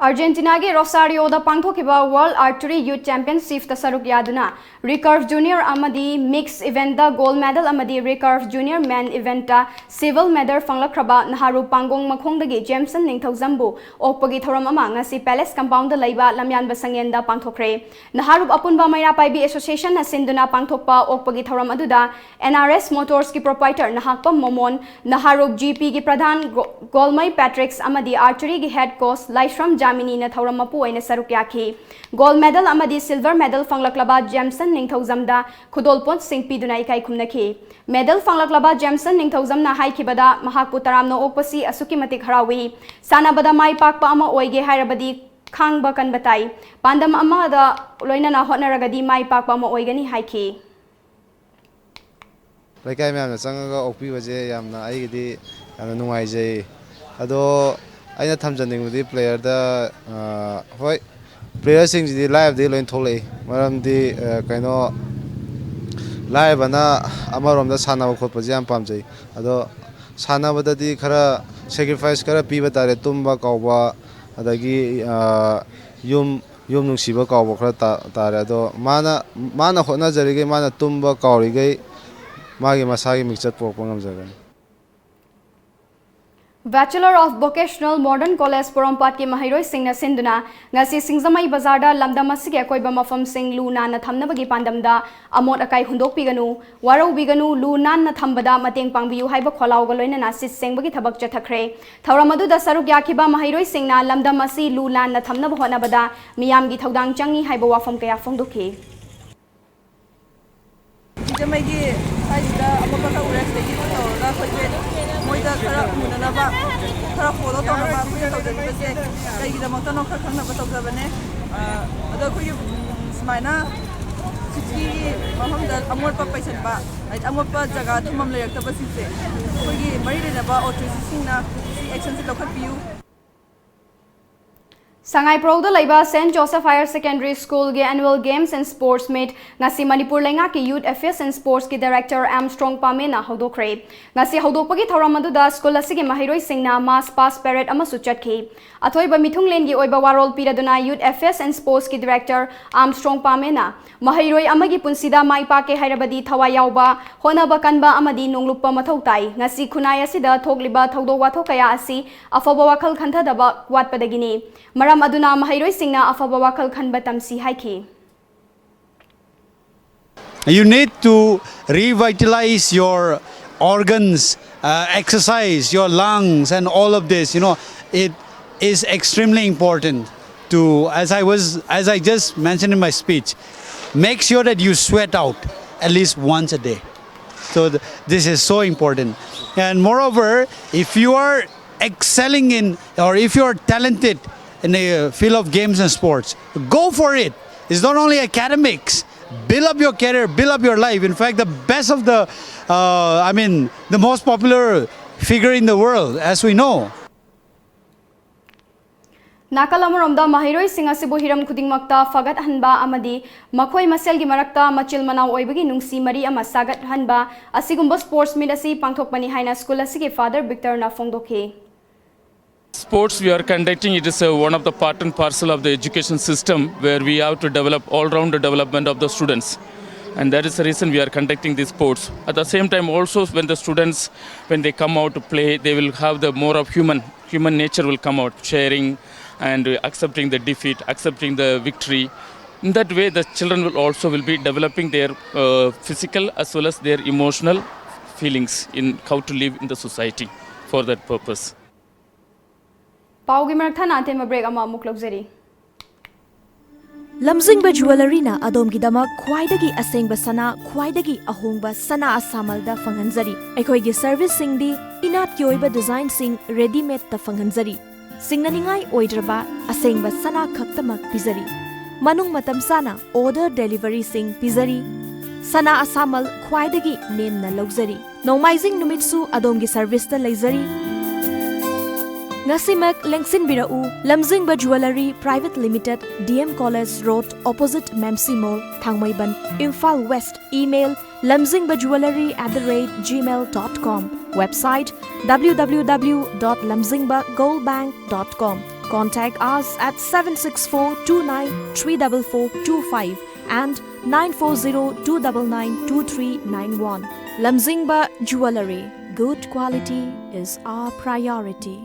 ꯑꯥꯔꯖꯦꯟꯇꯤꯅꯥꯒꯤ ꯔꯣꯁꯥꯔꯤꯌꯣꯗ ꯄꯥꯡꯊꯣꯛꯈꯤꯕ World Archery Youth Championshipꯇ ꯁꯔꯨꯛ ꯌꯥꯗꯨꯅ recurve junior ꯑꯃꯗꯤ mix eventꯇ gold medal ꯑꯃꯗꯤ recurve junior men eventꯇ silver medal ꯐꯪꯂꯛꯈ꯭ꯔꯕ ꯅꯍꯥꯔꯨꯞ ꯄꯥꯡꯒꯣꯡ ꯃꯈꯣꯡꯗꯒꯤ ꯖꯦꯝꯁꯟ ꯅꯤꯡꯊꯧꯖꯝꯕꯨ ꯑꯣꯛꯄꯒꯤ ꯊꯧꯔꯝ ꯑꯃ ꯉꯁꯤ Palace Compoundꯗ ꯂꯩꯕ ꯂꯝꯌꯥꯟꯕ ꯁꯪꯌꯦꯟꯗ ꯄꯥꯡꯊꯣꯛꯈ꯭ꯔꯦ꯫ ꯅꯍꯥꯔꯨꯞ ꯑꯄꯨꯟꯕ ꯃꯩꯔꯥ ꯄꯥꯏꯕꯤ Associationꯅ ꯁꯤꯟꯗꯨꯅ ꯄꯥꯡꯊꯣꯛꯄ ꯑꯣꯛꯄꯒꯤ ꯊꯧꯔꯝ ꯑꯗꯨꯗ NRS Motorsꯀꯤ proprietor ꯅꯍꯥꯛꯄꯝ ꯃꯣꯃꯣꯟ, ꯅꯍꯥꯔꯨꯞ GPꯒꯤ ꯄ꯭ꯔꯙꯥꯟ ꯒꯣ-, ꯒꯣꯜꯃꯩ Patrick's ꯑꯃꯗꯤ archeryꯒꯤ head coach ꯂꯥꯏꯁ꯭ꯔꯝ ꯖꯥꯃꯤꯅꯤꯅ ꯊꯧꯔꯝ ꯃꯄꯨ ꯑꯣꯏꯅ ꯁꯔꯨꯛ ꯌꯥꯈꯤ꯫ Gold medal ꯑꯃꯗꯤ silver medal ꯐꯪꯂꯛꯂꯕ ꯖꯦꯝꯁꯟ ꯅꯤꯡꯊꯧꯖꯝꯗ ꯈꯨꯗꯣꯜꯄꯣꯠꯁꯤꯡ ꯄꯤꯗꯨꯅ ꯏꯀꯥꯏ ꯈꯨꯝꯅꯈꯤ꯫ Medal ꯐꯪꯂꯛꯂꯕ ꯖꯦꯝꯁꯟ ꯅꯤꯡꯊꯧꯖꯝꯅ ꯍꯥꯏꯈꯤꯕꯗ, ꯃꯍꯥꯛꯄꯨ ꯇꯔꯥꯝꯅ ꯑꯣꯛꯄꯁꯤ ꯑꯁꯨꯛꯀꯤ ꯃꯇꯤꯛ ꯍꯔꯥꯎꯏ꯫ ꯁꯥꯟꯅꯕꯗ ꯃꯥꯏ ꯄꯥꯛꯄ ꯑꯃ ꯑꯣꯏꯒꯦ ꯍꯥꯏꯔꯕꯗꯤ ꯈꯥꯡꯕ ꯀꯟꯕ ꯇꯥꯏ꯫ ꯄꯥꯟꯗꯝ ꯑꯃꯗ ꯂꯣꯏꯅꯅ ꯍꯣꯠꯅꯔꯒꯗꯤ ꯃꯥꯏ ꯄꯥꯛꯄ ꯑꯃ ꯑꯣꯏꯒꯅꯤ ꯍꯥꯏꯈꯤ꯫ ꯂꯩꯀꯥꯏ ꯃꯌꯥꯝꯅ ꯆꯪꯉꯒ ꯑꯣꯛꯄꯤꯕꯁꯦ ꯌꯥꯝꯅ ꯑꯩꯒꯤꯗꯤ ꯌꯥꯝꯅ ꯅꯨꯡꯉꯥꯏꯖꯩ꯫ ꯑꯗꯣ ꯑꯩꯅ ꯊꯝꯖꯅꯤꯡꯕꯗꯤ playerꯗ, ꯑ, ꯍꯣꯏ, playerꯁꯤꯡꯁꯤꯗꯤ ꯂꯥꯏꯔꯕꯗꯒꯤ ꯂꯣꯏ ꯊꯣꯛꯂꯛꯏ꯫ ꯃꯔꯝꯗꯤ, ꯑ, ꯀꯩꯅꯣ, ꯂꯥꯏꯔꯕꯅ ꯑꯃꯔꯣꯝꯗ ꯁꯥꯟꯅꯕ ꯈꯣꯠꯄꯁꯦ ꯌꯥꯝ ꯄꯥꯝꯖꯩ꯫ ꯑꯗꯣ ꯁꯥꯟꯅꯕꯗꯗꯤ ꯈꯔ sacrifice ꯈꯔ ꯄꯤꯕ ꯇꯥꯔꯦ꯫ ꯇꯨꯝꯕ ꯀꯥꯎꯕ, ꯑꯗꯒꯤ, ꯑ, ꯌꯨꯝ, ꯌꯨꯝ ꯅꯨꯡꯁꯤꯕ ꯀꯥꯎꯕ ꯈꯔ ꯇꯥ-, ꯇꯥꯔꯦ꯫ ꯑꯗꯣ ꯃꯥꯅ, ꯃꯥꯅ ꯍꯣꯠꯅꯖꯔꯤꯈꯩ, ꯃꯥꯅ ꯇꯨꯝꯕ ꯀꯥꯎꯔꯤꯈꯩ ꯃꯥꯒꯤ ꯃꯁꯥꯒꯤ ꯃꯤꯡꯆꯠ ꯄꯨꯔꯛꯄ ꯉꯝꯖꯒꯅꯤ꯫ Bachelor of Vocational Modern College ꯄꯣꯔꯣꯝꯄꯥꯠꯀꯤ ꯃꯍꯩꯔꯣꯏꯁꯤꯡꯅ ꯁꯤꯟꯗꯨꯅ ꯉꯁꯤ ꯁꯤꯡꯖꯃꯩ ꯕꯖꯥꯔꯗ ꯂꯝꯗꯝ ꯑꯁꯤꯒꯤ ꯑꯀꯣꯏꯕ ꯃꯐꯝꯁꯤꯡ ꯂꯨ ꯅꯥꯟꯅ ꯊꯝꯅꯕꯒꯤ ꯄꯥꯟꯗꯝꯗ ꯑꯃꯣꯠ ꯑꯀꯥꯏ ꯍꯨꯟꯗꯣꯛꯄꯤꯒꯅꯨ, ꯋꯥꯔꯧꯕꯤꯒꯅꯨ, ꯂꯨ ꯅꯥꯟꯅ ꯊꯝꯕꯗ ꯃꯇꯦꯡ ꯄꯥꯡꯕꯤꯌꯨ ꯍꯥꯏꯕ ꯈꯣꯜꯂꯥꯎꯒ ꯂꯣꯏꯅꯅ ꯁꯤꯠ ꯁꯦꯡꯕꯒꯤ ꯊꯕꯛ ꯆꯠꯊꯈ꯭ꯔꯦ꯫ ꯊꯧꯔꯝ ꯑꯗꯨꯗ ꯁꯔꯨꯛ ꯌꯥꯈꯤꯕ ꯃꯍꯩꯔꯣꯏꯁꯤꯡꯅ ꯂꯝꯗꯝ ꯑꯁꯤ ꯂꯨ ꯅꯥꯟꯅ ꯊꯝꯅꯕ ꯍꯣꯠꯅꯕꯗ ꯃꯤꯌꯥꯝꯒꯤ ꯊꯧꯗꯥꯡ ꯆꯪꯏ ꯍꯥꯏꯕ ꯋꯥꯐꯝ ꯀꯌꯥ ꯐꯣꯡꯗꯣꯛꯈꯤ꯫ ꯁꯤꯡꯖꯃꯩꯒꯤ ꯁ꯭ꯋꯥꯏꯁꯤꯗ ꯑꯃꯣꯠꯄ ꯈꯔ ꯎꯔꯦ, ꯁꯤꯗꯒꯤ ꯇꯧꯔꯒ ꯑꯩꯈꯣꯏꯁꯦ ꯃꯣꯏꯗ ꯈꯔ ꯎꯅꯅꯕ, ꯈꯔ follow ꯇꯧꯅꯕ ꯑꯩꯈꯣꯏꯅ ꯇꯧꯖꯔꯤꯕꯁꯦ ꯀꯩꯒꯤꯗꯃꯛꯇꯅꯣ ꯈꯔ ꯈꯪꯅꯕ ꯇꯧꯖꯕꯅꯦ꯫ ꯑ, ꯑꯗꯣ ꯑꯩꯈꯣꯏꯒꯤ, ꯎꯝ, ꯁꯨꯃꯥꯏꯅ cityꯒꯤ ꯃꯐꯝꯗ ꯑꯃꯣꯠꯄ ꯄꯩꯁꯟꯕ, ꯍꯥꯏꯗꯤ ꯑꯃꯣꯠꯄ ꯖꯒꯥ ꯊꯝꯐꯝ ꯂꯩꯔꯛꯇꯕꯁꯤꯡꯁꯦ ꯑꯩꯈꯣꯏꯒꯤ ꯃꯔꯤ ꯂꯩꯅꯕ authorityꯁꯤꯡꯅ ꯁꯤ actionꯁꯦ ꯂꯧꯈꯠꯄꯤꯌꯨ꯫ ꯁꯉꯥꯏꯄ꯭ꯔꯧꯗ ꯂꯩꯕ Saint Joseph Higher Secondary School ꯒꯤ Annual Games and Sports Meet ꯉꯁꯤ ꯃꯅꯤꯄꯨꯔ ꯂꯩꯉꯥꯛꯀꯤ Youth Affairs and Sports ꯀꯤ Director Armstrong ꯄꯥꯃꯦꯅ ꯍꯧꯗꯣꯛꯈ꯭ꯔꯦ꯫ ꯉꯁꯤ ꯍꯧꯗꯣꯛꯄꯒꯤ ꯊꯧꯔꯝ ꯑꯗꯨꯗ ꯁ꯭ꯀꯨꯜ ꯑꯁꯤꯒꯤ ꯃꯍꯩꯔꯣꯏꯁꯤꯡꯅ march past parade ꯑꯃꯁꯨ ꯆꯠꯈꯤ꯫ ꯑꯊꯣꯏꯕ ꯃꯤꯊꯨꯡꯂꯦꯟꯒꯤ ꯑꯣꯏꯕ ꯋꯥꯔꯣꯜ ꯄꯤꯔꯗꯨꯅ Youth Affairs and Sports ꯀꯤ Director Armstrong ꯄꯥꯃꯦꯅ ꯃꯍꯩꯔꯣꯏ ꯑꯃꯒꯤ ꯄꯨꯟꯁꯤꯗ ꯃꯥꯏ ꯄꯥꯛꯀꯦ ꯍꯥꯏꯔꯕꯗꯤ ꯊꯋꯥꯏ ꯌꯥꯎꯕ, ꯍꯣꯠꯅꯕ ꯀꯟꯕ ꯑꯃꯗꯤ ꯅꯣꯡꯂꯨꯞꯄ ꯃꯊꯧ ꯇꯥꯏ꯫ ꯉꯁꯤ ꯈꯨꯟꯅꯥꯏ ꯑꯁꯤꯗ ꯊꯣꯛꯂꯤꯕ ꯊꯧꯗꯣꯛ ꯋꯥꯊꯣꯛ ꯀꯌꯥ ꯑꯁꯤ ꯑꯐꯕ ꯋꯥꯈꯜ ꯈꯟꯊꯗꯕ ꯋꯥꯠꯄꯗꯒꯤꯅꯤ꯫ ꯃꯔꯝ ꯑꯗꯨꯅ ꯃꯍꯩꯔꯣꯏꯁꯤꯡꯅ ꯑꯐꯕ ꯋꯥꯈꯜ ꯈꯟꯕ ꯇꯝꯁꯤ ꯍꯥꯏꯈꯤ꯫ You need to revitalize your organs, uh, exercise your lungs, and all of this. You know, it is extremely important to, as I was, as I just mentioned in my speech, make sure that you sweat out at least once a day. So th- this is so important. And moreover, if you are excelling in, or if you are talented in the field of games and sports, go for it. It's not only academics. Build up your career, build up your life. In fact, the best of the, uh, I mean, the most popular figure in the world, as we know. ꯅꯥꯀꯜ ꯑꯃꯔꯣꯝꯗ ꯃꯍꯩꯔꯣꯏꯁꯤꯡ ꯑꯁꯤꯕꯨ ꯍꯤꯔꯝ ꯈꯨꯗꯤꯡꯃꯛꯇ ꯐꯒꯠꯍꯟꯕ ꯑꯃꯗꯤ ꯃꯈꯣꯏ ꯃꯁꯦꯜꯒꯤ ꯃꯔꯛꯇ ꯃꯆꯤꯜ ꯃꯅꯥꯎ ꯑꯣꯏꯕꯒꯤ ꯅꯨꯡꯁꯤ ꯃꯔꯤ ꯑꯃ ꯁꯥꯒꯠꯍꯟꯕ ꯑꯁꯤꯒꯨꯝꯕ sports meet ꯑꯁꯤ ꯄꯥꯡꯊꯣꯛꯄꯅꯤ ꯍꯥꯏꯅ ꯁ꯭ꯀꯨꯜ ꯑꯁꯤꯒꯤ Father Victorꯅ ꯐꯣꯡꯗꯣꯛꯈꯤ꯫ Sports we are conducting, it is uh, one of the part and parcel of the education system where we have to develop all-round development of the students. And that is the reason we are conducting these sports. At the same time, also when the students, when they come out to play, they will have the more of human, human nature will come out, sharing and uh, accepting the defeat, accepting the victory. In that way, the children will also will be developing their uh, physical as well as their emotional feelings in how to live in the society for that purpose. ꯄꯥꯎꯒꯤ ꯃꯔꯛ ꯊꯠꯅ ꯑꯇꯦꯟꯕ break ꯑꯃ ꯑꯃꯨꯛ ꯂꯧꯖꯔꯤ꯫ ꯂꯝꯖꯤꯡꯕ ꯖꯨꯋꯦꯂꯔꯤꯅ ꯑꯗꯣꯝꯒꯤꯗꯃꯛ ꯈ꯭ꯋꯥꯏꯗꯒꯤ ꯑꯁꯦꯡꯕ ꯁꯅꯥ, ꯈ꯭ꯋꯥꯏꯗꯒꯤ ꯑꯍꯣꯡꯕ ꯁꯅꯥ ꯑꯁꯥꯃꯜꯗ ꯐꯪꯍꯟꯖꯔꯤ꯫ ꯑꯩꯈꯣꯏꯒꯤ ꯁꯔꯚꯤꯁꯁꯤꯡꯗꯤ ꯏꯅꯥꯠꯀꯤ ꯑꯣꯏꯕ ꯗꯤꯖꯥꯏꯟꯁꯤꯡ ꯔꯦꯗꯤꯃꯦꯗꯇ ꯐꯪꯍꯟꯖꯔꯤ꯫ ꯁꯤꯡꯅꯅꯤꯡꯉꯥꯏ ꯑꯣꯏꯗ꯭ꯔꯕ ꯑꯁꯦꯡꯕ ꯁꯅꯥ ꯈꯛꯇꯃꯛ ꯄꯤꯖꯔꯤ꯫ ꯃꯅꯨꯡ ꯃꯇꯝ ꯆꯥꯅ ꯑꯣꯔꯗꯔ ꯗꯦꯂꯤꯚꯔꯤꯁꯤꯡ ꯄꯤꯖꯔꯤ꯫ ꯁꯅꯥ ꯑꯁꯥꯃꯜ ꯈ꯭ꯋꯥꯏꯗꯒꯤ ꯅꯦꯝꯅ ꯂꯧꯖꯔꯤ꯫ ꯅꯣꯡꯃꯥꯏꯖꯤꯡ ꯅꯨꯃꯤꯠꯁꯨ ꯑꯗꯣꯝꯒꯤ ꯁꯔꯚꯤꯁꯇ ꯂꯩꯖꯔꯤ꯫ ꯉꯁꯤꯃꯛ ꯂꯦꯡꯁꯤꯟꯕꯤꯔꯛꯎ꯫ ꯂꯝꯖꯤꯡꯕ Jewellery Private Limited, D M College Road, opposite Mamsi Mall, Thangmeiband, Imphal West. Email: lamjingba jewellery at the rate gmail dot com. Website: W W W dot lamjingba gold bank dot com. Contact us at seven six four two nine three double four two five and nine four zero two double nine two three nine one. Lamjingba Jewellery. Good quality is our priority.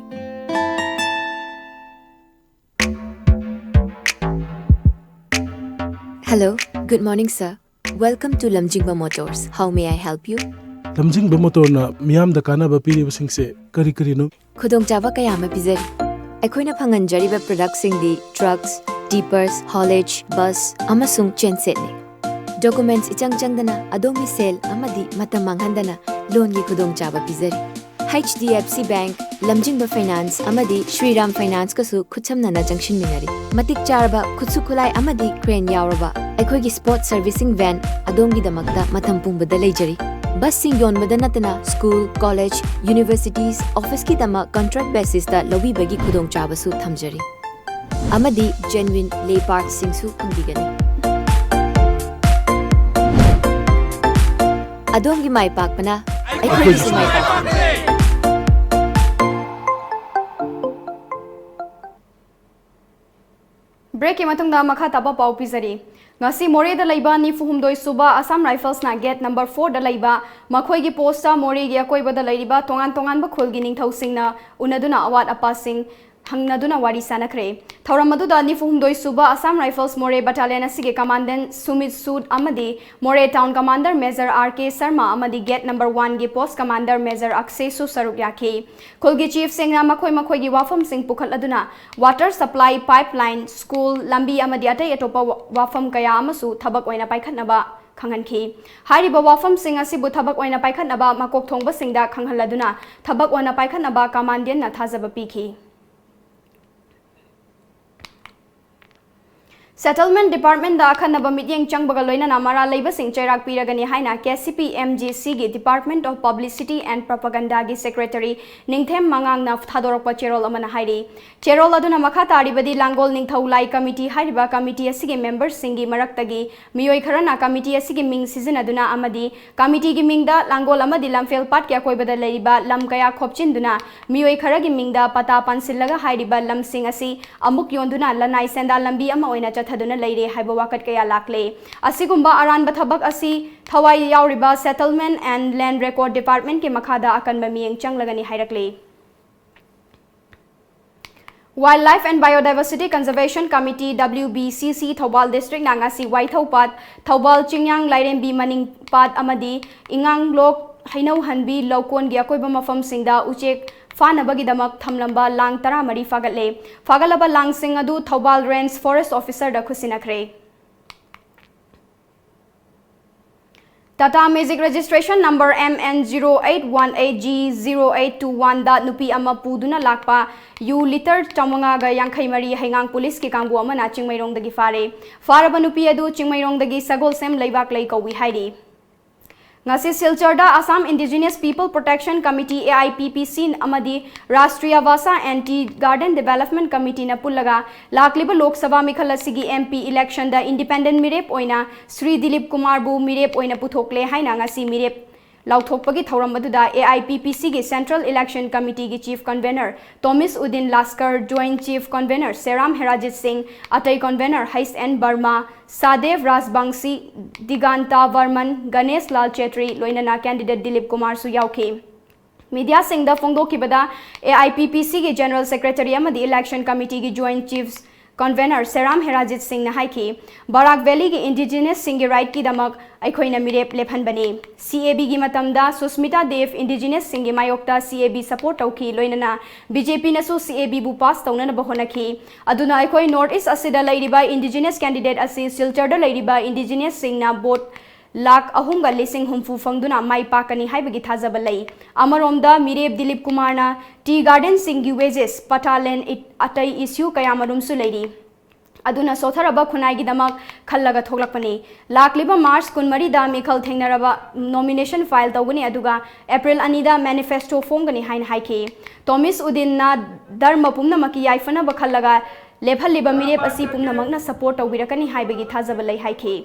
Hello, good morning, sir. Welcome to Lamjingba Motors. How may I help you? ꯂꯝꯖꯤꯡꯕ ꯃꯣꯇꯣꯔꯅ ꯃꯤꯌꯥꯝꯗ ꯀꯥꯟꯅꯕ ꯄꯤꯔꯤꯕꯁꯤꯡꯁꯦ ꯀꯔꯤ ꯀꯔꯤꯅꯣ? ꯈꯨꯗꯣꯡꯆꯥꯕ ꯀꯌꯥ ꯑꯃ ꯄꯤꯖꯔꯤ꯫ ꯑꯩꯈꯣꯏꯅ ꯐꯪꯍꯟꯖꯔꯤꯕ productꯁꯤꯡꯗꯤ trucks, tippers, haulage, bus ꯑꯃꯁꯨꯡ gensetꯅꯤ꯫ Documents ꯏꯆꯪ ꯆꯪꯗꯅ ꯑꯗꯣꯝꯒꯤ ꯁꯦꯜ ꯑꯃꯗꯤ ꯃꯇꯝ ꯃꯥꯡꯍꯟꯗꯅ loanꯒꯤ ꯈꯨꯗꯣꯡꯆꯥꯕ ꯄꯤꯖꯔꯤ꯫ H D F C Bank, ꯂꯝꯖꯤꯡꯕ Finance ꯑꯃꯗꯤ Shriram Financeꯀꯁꯨ ꯈꯨꯠꯁꯝꯅꯅ ꯆꯪꯁꯤꯟꯃꯤꯟꯅꯔꯤ꯫ ꯃꯇꯤꯛ ꯆꯥꯔꯕ ꯈꯨꯠꯁꯨ ꯈꯨꯠꯂꯥꯏ ꯑꯃꯗꯤ crane ꯌꯥꯎꯔꯕ ꯑꯩꯈꯣꯏꯒꯤ sport servicing van ꯑꯗꯣꯝꯒꯤꯗꯃꯛꯇ ꯃꯇꯝ ꯄꯨꯝꯕꯗ ꯂꯩꯖꯔꯤ꯫ Busꯁꯤꯡ ꯌꯣꯟꯕꯗ ꯅꯠꯇꯅ school, college, universities, officeꯀꯤꯗꯃꯛ contract basisꯇ ꯂꯧꯕꯤꯕꯒꯤ ꯈꯨꯗꯣꯡꯆꯥꯕꯁꯨ ꯊꯝꯖꯔꯤ꯫ ꯑꯃꯗꯤ genuine lay partsꯁꯤꯡꯁꯨ ꯐꯪꯕꯤꯒꯅꯤ꯫ ꯑꯗꯣꯝꯒꯤ ꯃꯥꯏ ꯄꯥꯛꯄꯅ ꯑꯩꯈꯣꯏꯒꯤꯁꯨ ꯃꯥꯏ ꯄꯥꯛꯄꯅꯤ꯫ Breakꯀꯤ ꯃꯇꯨꯡꯗ ꯃꯈꯥ ꯇꯥꯕ ꯄꯥꯎ ꯄꯤꯖꯔꯤ꯫ ꯉꯁꯤ ꯃꯣꯔꯦꯗ ꯂꯩꯕ ꯅꯤꯐꯨ ꯍꯨꯝꯗꯣꯏ ꯁꯨꯕ Assam Riflesꯅ gate number fourꯗ ꯂꯩꯕ ꯃꯈꯣꯏꯒꯤ postꯇ ꯃꯣꯔꯦꯒꯤ ꯑꯀꯣꯏꯕꯗ ꯂꯩꯔꯤꯕ ꯇꯣꯉꯥꯟ ꯇꯣꯉꯥꯟꯕ ꯈꯨꯜꯒꯤ ꯅꯤꯡꯊꯧꯁꯤꯡꯅ ꯎꯅꯗꯨꯅ ꯑꯋꯥꯠ ꯑꯄꯥꯁꯤꯡ ꯍꯪꯅꯗꯨꯅ ꯋꯥꯔꯤ ꯁꯥꯅꯈ꯭ꯔꯦ꯫ ꯊꯧꯔꯝ ꯑꯗꯨꯗ ꯅꯤꯐꯨ ꯍꯨꯝꯗꯣꯏ ꯁꯨꯕ Assam Rifles ꯃꯣꯔꯦ battalion ꯑꯁꯤꯒꯤ commandant ꯁꯨꯃꯤꯠ ꯁꯨꯗ ꯑꯃꯗꯤ ꯃꯣꯔꯦ town commander Major R K Sharma ꯑꯃꯗꯤ gate number oneꯒꯤ post commander Major ꯑꯛꯁꯦꯁꯨ ꯁꯔꯨꯛ ꯌꯥꯈꯤ꯫ ꯈꯨꯜꯒꯤ chiefꯁꯤꯡꯅ ꯃꯈꯣꯏ ꯃꯈꯣꯏꯒꯤ ꯋꯥꯐꯝꯁꯤꯡ ꯄꯨꯈꯠꯂꯗꯨꯅ water supply, pipeline, school, ꯂꯝꯕꯤ ꯑꯃꯗꯤ ꯑꯇꯩ ꯑꯇꯣꯞꯄ ꯋꯥ-, ꯋꯥꯐꯝ ꯀꯌꯥ ꯑꯃꯁꯨ ꯊꯕꯛ ꯑꯣꯏꯅ ꯄꯥꯏꯈꯠꯅꯕ ꯈꯪꯍꯟꯈꯤ꯫ ꯍꯥꯏꯔꯤꯕ ꯋꯥꯐꯝꯁꯤꯡ ꯑꯁꯤꯕꯨ ꯊꯕꯛ ꯑꯣꯏꯅ ꯄꯥꯏꯈꯠꯅꯕ ꯃꯀꯣꯛ ꯊꯣꯡꯕꯁꯤꯡꯗ ꯈꯪꯍꯜꯂꯗꯨꯅ ꯊꯕꯛ ꯑꯣꯏꯅ ꯄꯥꯏꯈꯠꯅꯕ commandantꯅ ꯊꯥꯖꯕ ꯄꯤꯈꯤ꯫ Settlement Department ꯗ ꯑꯈꯟꯅꯕ ꯃꯤꯠꯌꯦꯡ ꯆꯪꯕꯒ ꯂꯣꯏꯅꯅ ꯃꯔꯥꯜ ꯂꯩꯕꯁꯤꯡ ꯆꯩꯔꯥꯛ ꯄꯤꯔꯒꯅꯤ ꯍꯥꯏꯅ K C P M G C ꯒꯤ Department of Publicity and Propaganda ꯒꯤ Secretary ꯅꯤꯡꯊꯦꯝ ꯃꯉꯥꯡꯅ ꯊꯥꯗꯣꯔꯛꯄ ꯆꯦꯔꯣꯜ ꯑꯃꯅ ꯍꯥꯏꯔꯤ꯫ ꯆꯦꯔꯣꯜ ꯑꯗꯨꯅ ꯃꯈꯥ ꯇꯥꯔꯤꯕꯗꯤ ꯂꯥꯡꯒꯣꯜ ꯅꯤꯡꯊꯧ ꯂꯥꯏ committee ꯍꯥꯏꯔꯤꯕ committee ꯑꯁꯤꯒꯤ member ꯁꯤꯡꯒꯤ ꯃꯔꯛꯇꯒꯤ ꯃꯤꯑꯣꯏ ꯈꯔꯅ committee ꯑꯁꯤꯒꯤ ꯃꯤꯡ ꯁꯤꯖꯤꯟꯅꯗꯨꯅ ꯑꯃꯗꯤ committee ꯒꯤ ꯃꯤꯡꯗ ꯂꯥꯡꯒꯣꯜ ꯑꯃꯗꯤ ꯂꯝꯐꯦꯜ ꯄꯥꯠꯀꯤ ꯑꯀꯣꯏꯕꯗ ꯂꯩꯔꯤꯕ ꯂꯝ ꯀꯌꯥ ꯈꯣꯞꯆꯤꯟꯗꯨꯅ ꯃꯤꯑꯣꯏ ꯈꯔꯒꯤ ꯃꯤꯡꯗ ꯄꯇꯥ ꯄꯥꯟꯁꯤꯜꯂꯒ ꯍꯥꯏꯔꯤꯕ ꯂꯝꯁꯤꯡ ꯑꯁꯤ ꯑꯃꯨꯛ ꯌꯣꯟꯗꯨꯅ ꯂꯅꯥꯏ ꯁꯦꯟꯗꯥꯟ ꯂꯝꯕꯤ ꯑꯃ ꯑꯣꯏꯅ ꯆꯠꯊꯗꯨꯅ ꯂꯩꯔꯦ ꯍꯥꯏꯕ ꯋꯥꯀꯠ ꯀꯌꯥ ꯂꯥꯛꯂꯦ꯫ ꯑꯁꯤꯒꯨꯝꯕ ꯑꯔꯥꯟꯕ ꯊꯕꯛ ꯑꯁꯤ ꯊꯋꯥꯏ ꯌꯥꯎꯔꯤꯕ Settlement and Land Record Department ꯀꯤ ꯃꯈꯥꯗ ꯑꯀꯟꯕ ꯃꯤꯠꯌꯦꯡ ꯆꯪꯂꯒꯅꯤ ꯍꯥꯏꯔꯛꯂꯤ꯫ Wildlife and Biodiversity Conservation Committee, W B C C, Thoubal district ꯅ ꯉꯁꯤ ꯋꯥꯏꯊꯧ ꯄꯥꯠ, ꯊꯧꯕꯥꯜ ꯆꯤꯡꯌꯥꯡ ꯂꯥꯏꯔꯦꯝꯕꯤ ꯃꯅꯤꯡ ꯄꯥꯠ ꯑꯃꯗꯤ ꯏꯉꯥꯡꯂꯣꯛ ꯍꯩꯅꯧꯍꯟꯕꯤ ꯂꯧꯀꯣꯟꯒꯤ ꯑꯀꯣꯏꯕ ꯃꯐꯝꯁꯤꯡꯗ ꯎꯆꯦꯛ ꯐꯥꯅꯕꯒꯤꯗꯃꯛ ꯊꯝꯂꯝꯕ ꯂꯥꯡ ꯇꯔꯥꯃꯔꯤ ꯐꯥꯒꯠꯂꯦ꯫ ꯐꯥꯒꯠꯂꯕ ꯂꯥꯡꯁꯤꯡ ꯑꯗꯨ ꯊꯧꯕꯥꯜ Range Forest Officer ꯗ ꯈꯨꯠꯁꯤꯟꯅꯈ꯭ꯔꯦ꯫ Tata Magic registration number M N zero eight one eight G zero eight two one ꯗ ꯅꯨꯄꯤ ꯑꯃ ꯄꯨꯗꯨꯅ ꯂꯥꯛꯄ ꯌꯨ litre ꯆꯥꯃꯉꯥꯒ ꯌꯥꯡꯈꯩ ꯃꯔꯤ ꯍꯩꯉꯥꯡ police ꯀꯤ ꯀꯥꯡꯕꯨ ꯑꯃꯅ ꯆꯤꯡꯃꯩꯔꯣꯡꯗꯒꯤ ꯐꯥꯔꯦ꯫ ꯐꯥꯔꯕ ꯅꯨꯄꯤ ꯑꯗꯨ ꯆꯤꯡꯃꯩꯔꯣꯡꯗꯒꯤ ꯁꯒꯣꯜꯁꯦꯝ ꯂꯩꯕꯥꯛꯂꯩ ꯀꯧꯏ ꯍꯥꯏꯔꯤ꯫ ꯉꯁꯤ ꯁꯤꯜꯆꯔꯗ Assam Indigenous People Protection Committee, A I P P C, ꯑꯃꯗꯤ Rashtriya Vaasa and Tea Garden Development Committee ꯅ ꯄꯨꯜꯂꯒ ꯂꯥꯛꯂꯤꯕ ꯂꯣꯛ ꯁꯚꯥ ꯃꯤꯈꯜ ꯑꯁꯤꯒꯤ M P election ꯗ independent ꯃꯤꯔꯦꯞ ꯑꯣꯏꯅ ꯁ꯭ꯔꯤ ꯗꯤꯂꯤꯞ ꯀꯨꯃꯥꯔꯕꯨ ꯃꯤꯔꯦꯞ ꯑꯣꯏꯅ ꯄꯨꯊꯣꯛꯂꯦ ꯍꯥꯏꯅ ꯉꯁꯤ ꯃꯤꯔꯦꯞ ꯂꯥꯎꯊꯣꯛꯄꯒꯤ ꯊꯧꯔꯝ ꯑꯗꯨꯗ A I P P C ꯒꯤ Central Election Committee ꯒꯤ Chief Convener ꯇꯣꯃꯤꯁ Uddin ꯂꯥꯁꯀꯔ, Joint Chief Convener ꯁꯦꯔꯥꯝ ꯍꯦꯔꯥꯖꯤꯠ ꯁꯤꯡ, ꯑꯇꯩ convener H N Barma, ꯁꯥꯗꯦꯕ ꯔꯥꯖꯕꯪꯁꯤ, ꯗꯤꯒꯥꯟꯇꯥ Barman, Ganesh ꯂꯥꯜ ꯆꯦꯇ꯭ꯔꯤ, ꯂꯣꯏꯅꯅ candidate ꯗꯤꯂꯤꯞ ꯀꯨꯃꯥꯔꯁꯨ ꯌꯥꯎꯈꯤ꯫ Media ꯁꯤꯡꯗ ꯐꯣꯡꯗꯣꯛꯈꯤꯕꯗ, A I P P C ꯒꯤ General Secretary ꯑꯃꯗꯤ Election Committee ꯒꯤ Joint Chief Convener ꯁꯦꯔꯥꯝ ꯍꯦꯔꯥꯖꯤꯠ ꯁꯤꯡꯅ ꯍꯥꯏꯈꯤ, ꯕꯔꯥꯛ Valley ꯒꯤ Indigenous ꯁꯤꯡꯒꯤ right ꯀꯤꯗꯃꯛ ꯑꯩꯈꯣꯏꯅ ꯃꯤꯔꯦꯞ ꯂꯦꯞꯍꯟꯕꯅꯤ꯫ C A B ꯒꯤ ꯃꯇꯝꯗ ꯁꯨꯁꯃꯤꯇꯥ ꯗꯦꯕ Indigenous ꯁꯤꯡꯒꯤ ꯃꯥꯌꯣꯛꯇ C A B support ꯇꯧꯈꯤ, ꯂꯣꯏꯅꯅ B J P ꯅꯁꯨ C A B ꯕꯨ pass ꯇꯧꯅꯅꯕ ꯍꯣꯠꯅꯈꯤ꯫ ꯑꯗꯨꯅ ꯑꯩꯈꯣꯏ North East ꯑꯁꯤꯗ ꯂꯩꯔꯤꯕ Indigenous candidate ꯑꯁꯤ ꯁꯤꯜꯆꯔꯗ ꯂꯩꯔꯤꯕ Indigenous ꯁꯤꯡꯅ vote ꯂꯥꯈ ꯑꯍꯨꯝꯒ ꯂꯤꯁꯤꯡ ꯍꯨꯝꯐꯨ ꯐꯪꯗꯨꯅ ꯃꯥꯏ ꯄꯥꯛꯀꯅꯤ ꯍꯥꯏꯕꯒꯤ ꯊꯥꯖꯕ ꯂꯩ꯫ ꯑꯃꯔꯣꯝꯗ ꯃꯤꯔꯦꯞ ꯗꯤꯂꯤꯞ ꯀꯨꯃꯥꯔꯅ tea garden ꯁꯤꯡꯒꯤ wages, ꯄꯇꯥ land, ꯑꯇꯩ issue ꯀꯌꯥꯃꯔꯨꯝꯁꯨ ꯂꯩꯔꯤ꯫ ꯑꯗꯨꯅ ꯁꯣꯊꯔꯕ ꯈꯨꯟꯅꯥꯏꯒꯤꯗꯃꯛ ꯈꯜꯂꯒ ꯊꯣꯛꯂꯛꯄꯅꯤ꯫ ꯂꯥꯛꯂꯤꯕ ꯃꯥꯔꯆ ꯀꯨꯟꯃꯔꯤꯗ ꯃꯤꯈꯜ ꯊꯦꯡꯅꯔꯕ ꯅꯣꯃꯤꯅꯦꯁꯟ ꯐꯥꯏꯜ ꯇꯧꯒꯅꯤ, ꯑꯗꯨꯒ ꯑꯦꯄ꯭ꯔꯤꯜ ꯑꯅꯤꯗ ꯃꯦꯅꯤꯐꯦꯁꯇꯣ ꯐꯣꯡꯒꯅꯤ ꯍꯥꯏꯅ ꯍꯥꯏꯈꯤ꯫ ꯇꯣꯃꯤꯁ ꯎꯗꯤꯟꯅ ꯙꯔꯃ ꯄꯨꯝꯅꯃꯛꯀꯤ ꯌꯥꯏꯐꯅꯕ ꯈꯜꯂꯒ ꯂꯦꯞꯍꯜꯂꯤꯕ ꯃꯤꯔꯦꯞ ꯑꯁꯤ ꯄꯨꯝꯅꯃꯛꯅ ꯁꯄꯣꯔꯠ ꯇꯧꯕꯤꯔꯛꯀꯅꯤ ꯍꯥꯏꯕꯒꯤ ꯊꯥꯖꯕ ꯂꯩ ꯍꯥꯏꯈꯤ꯫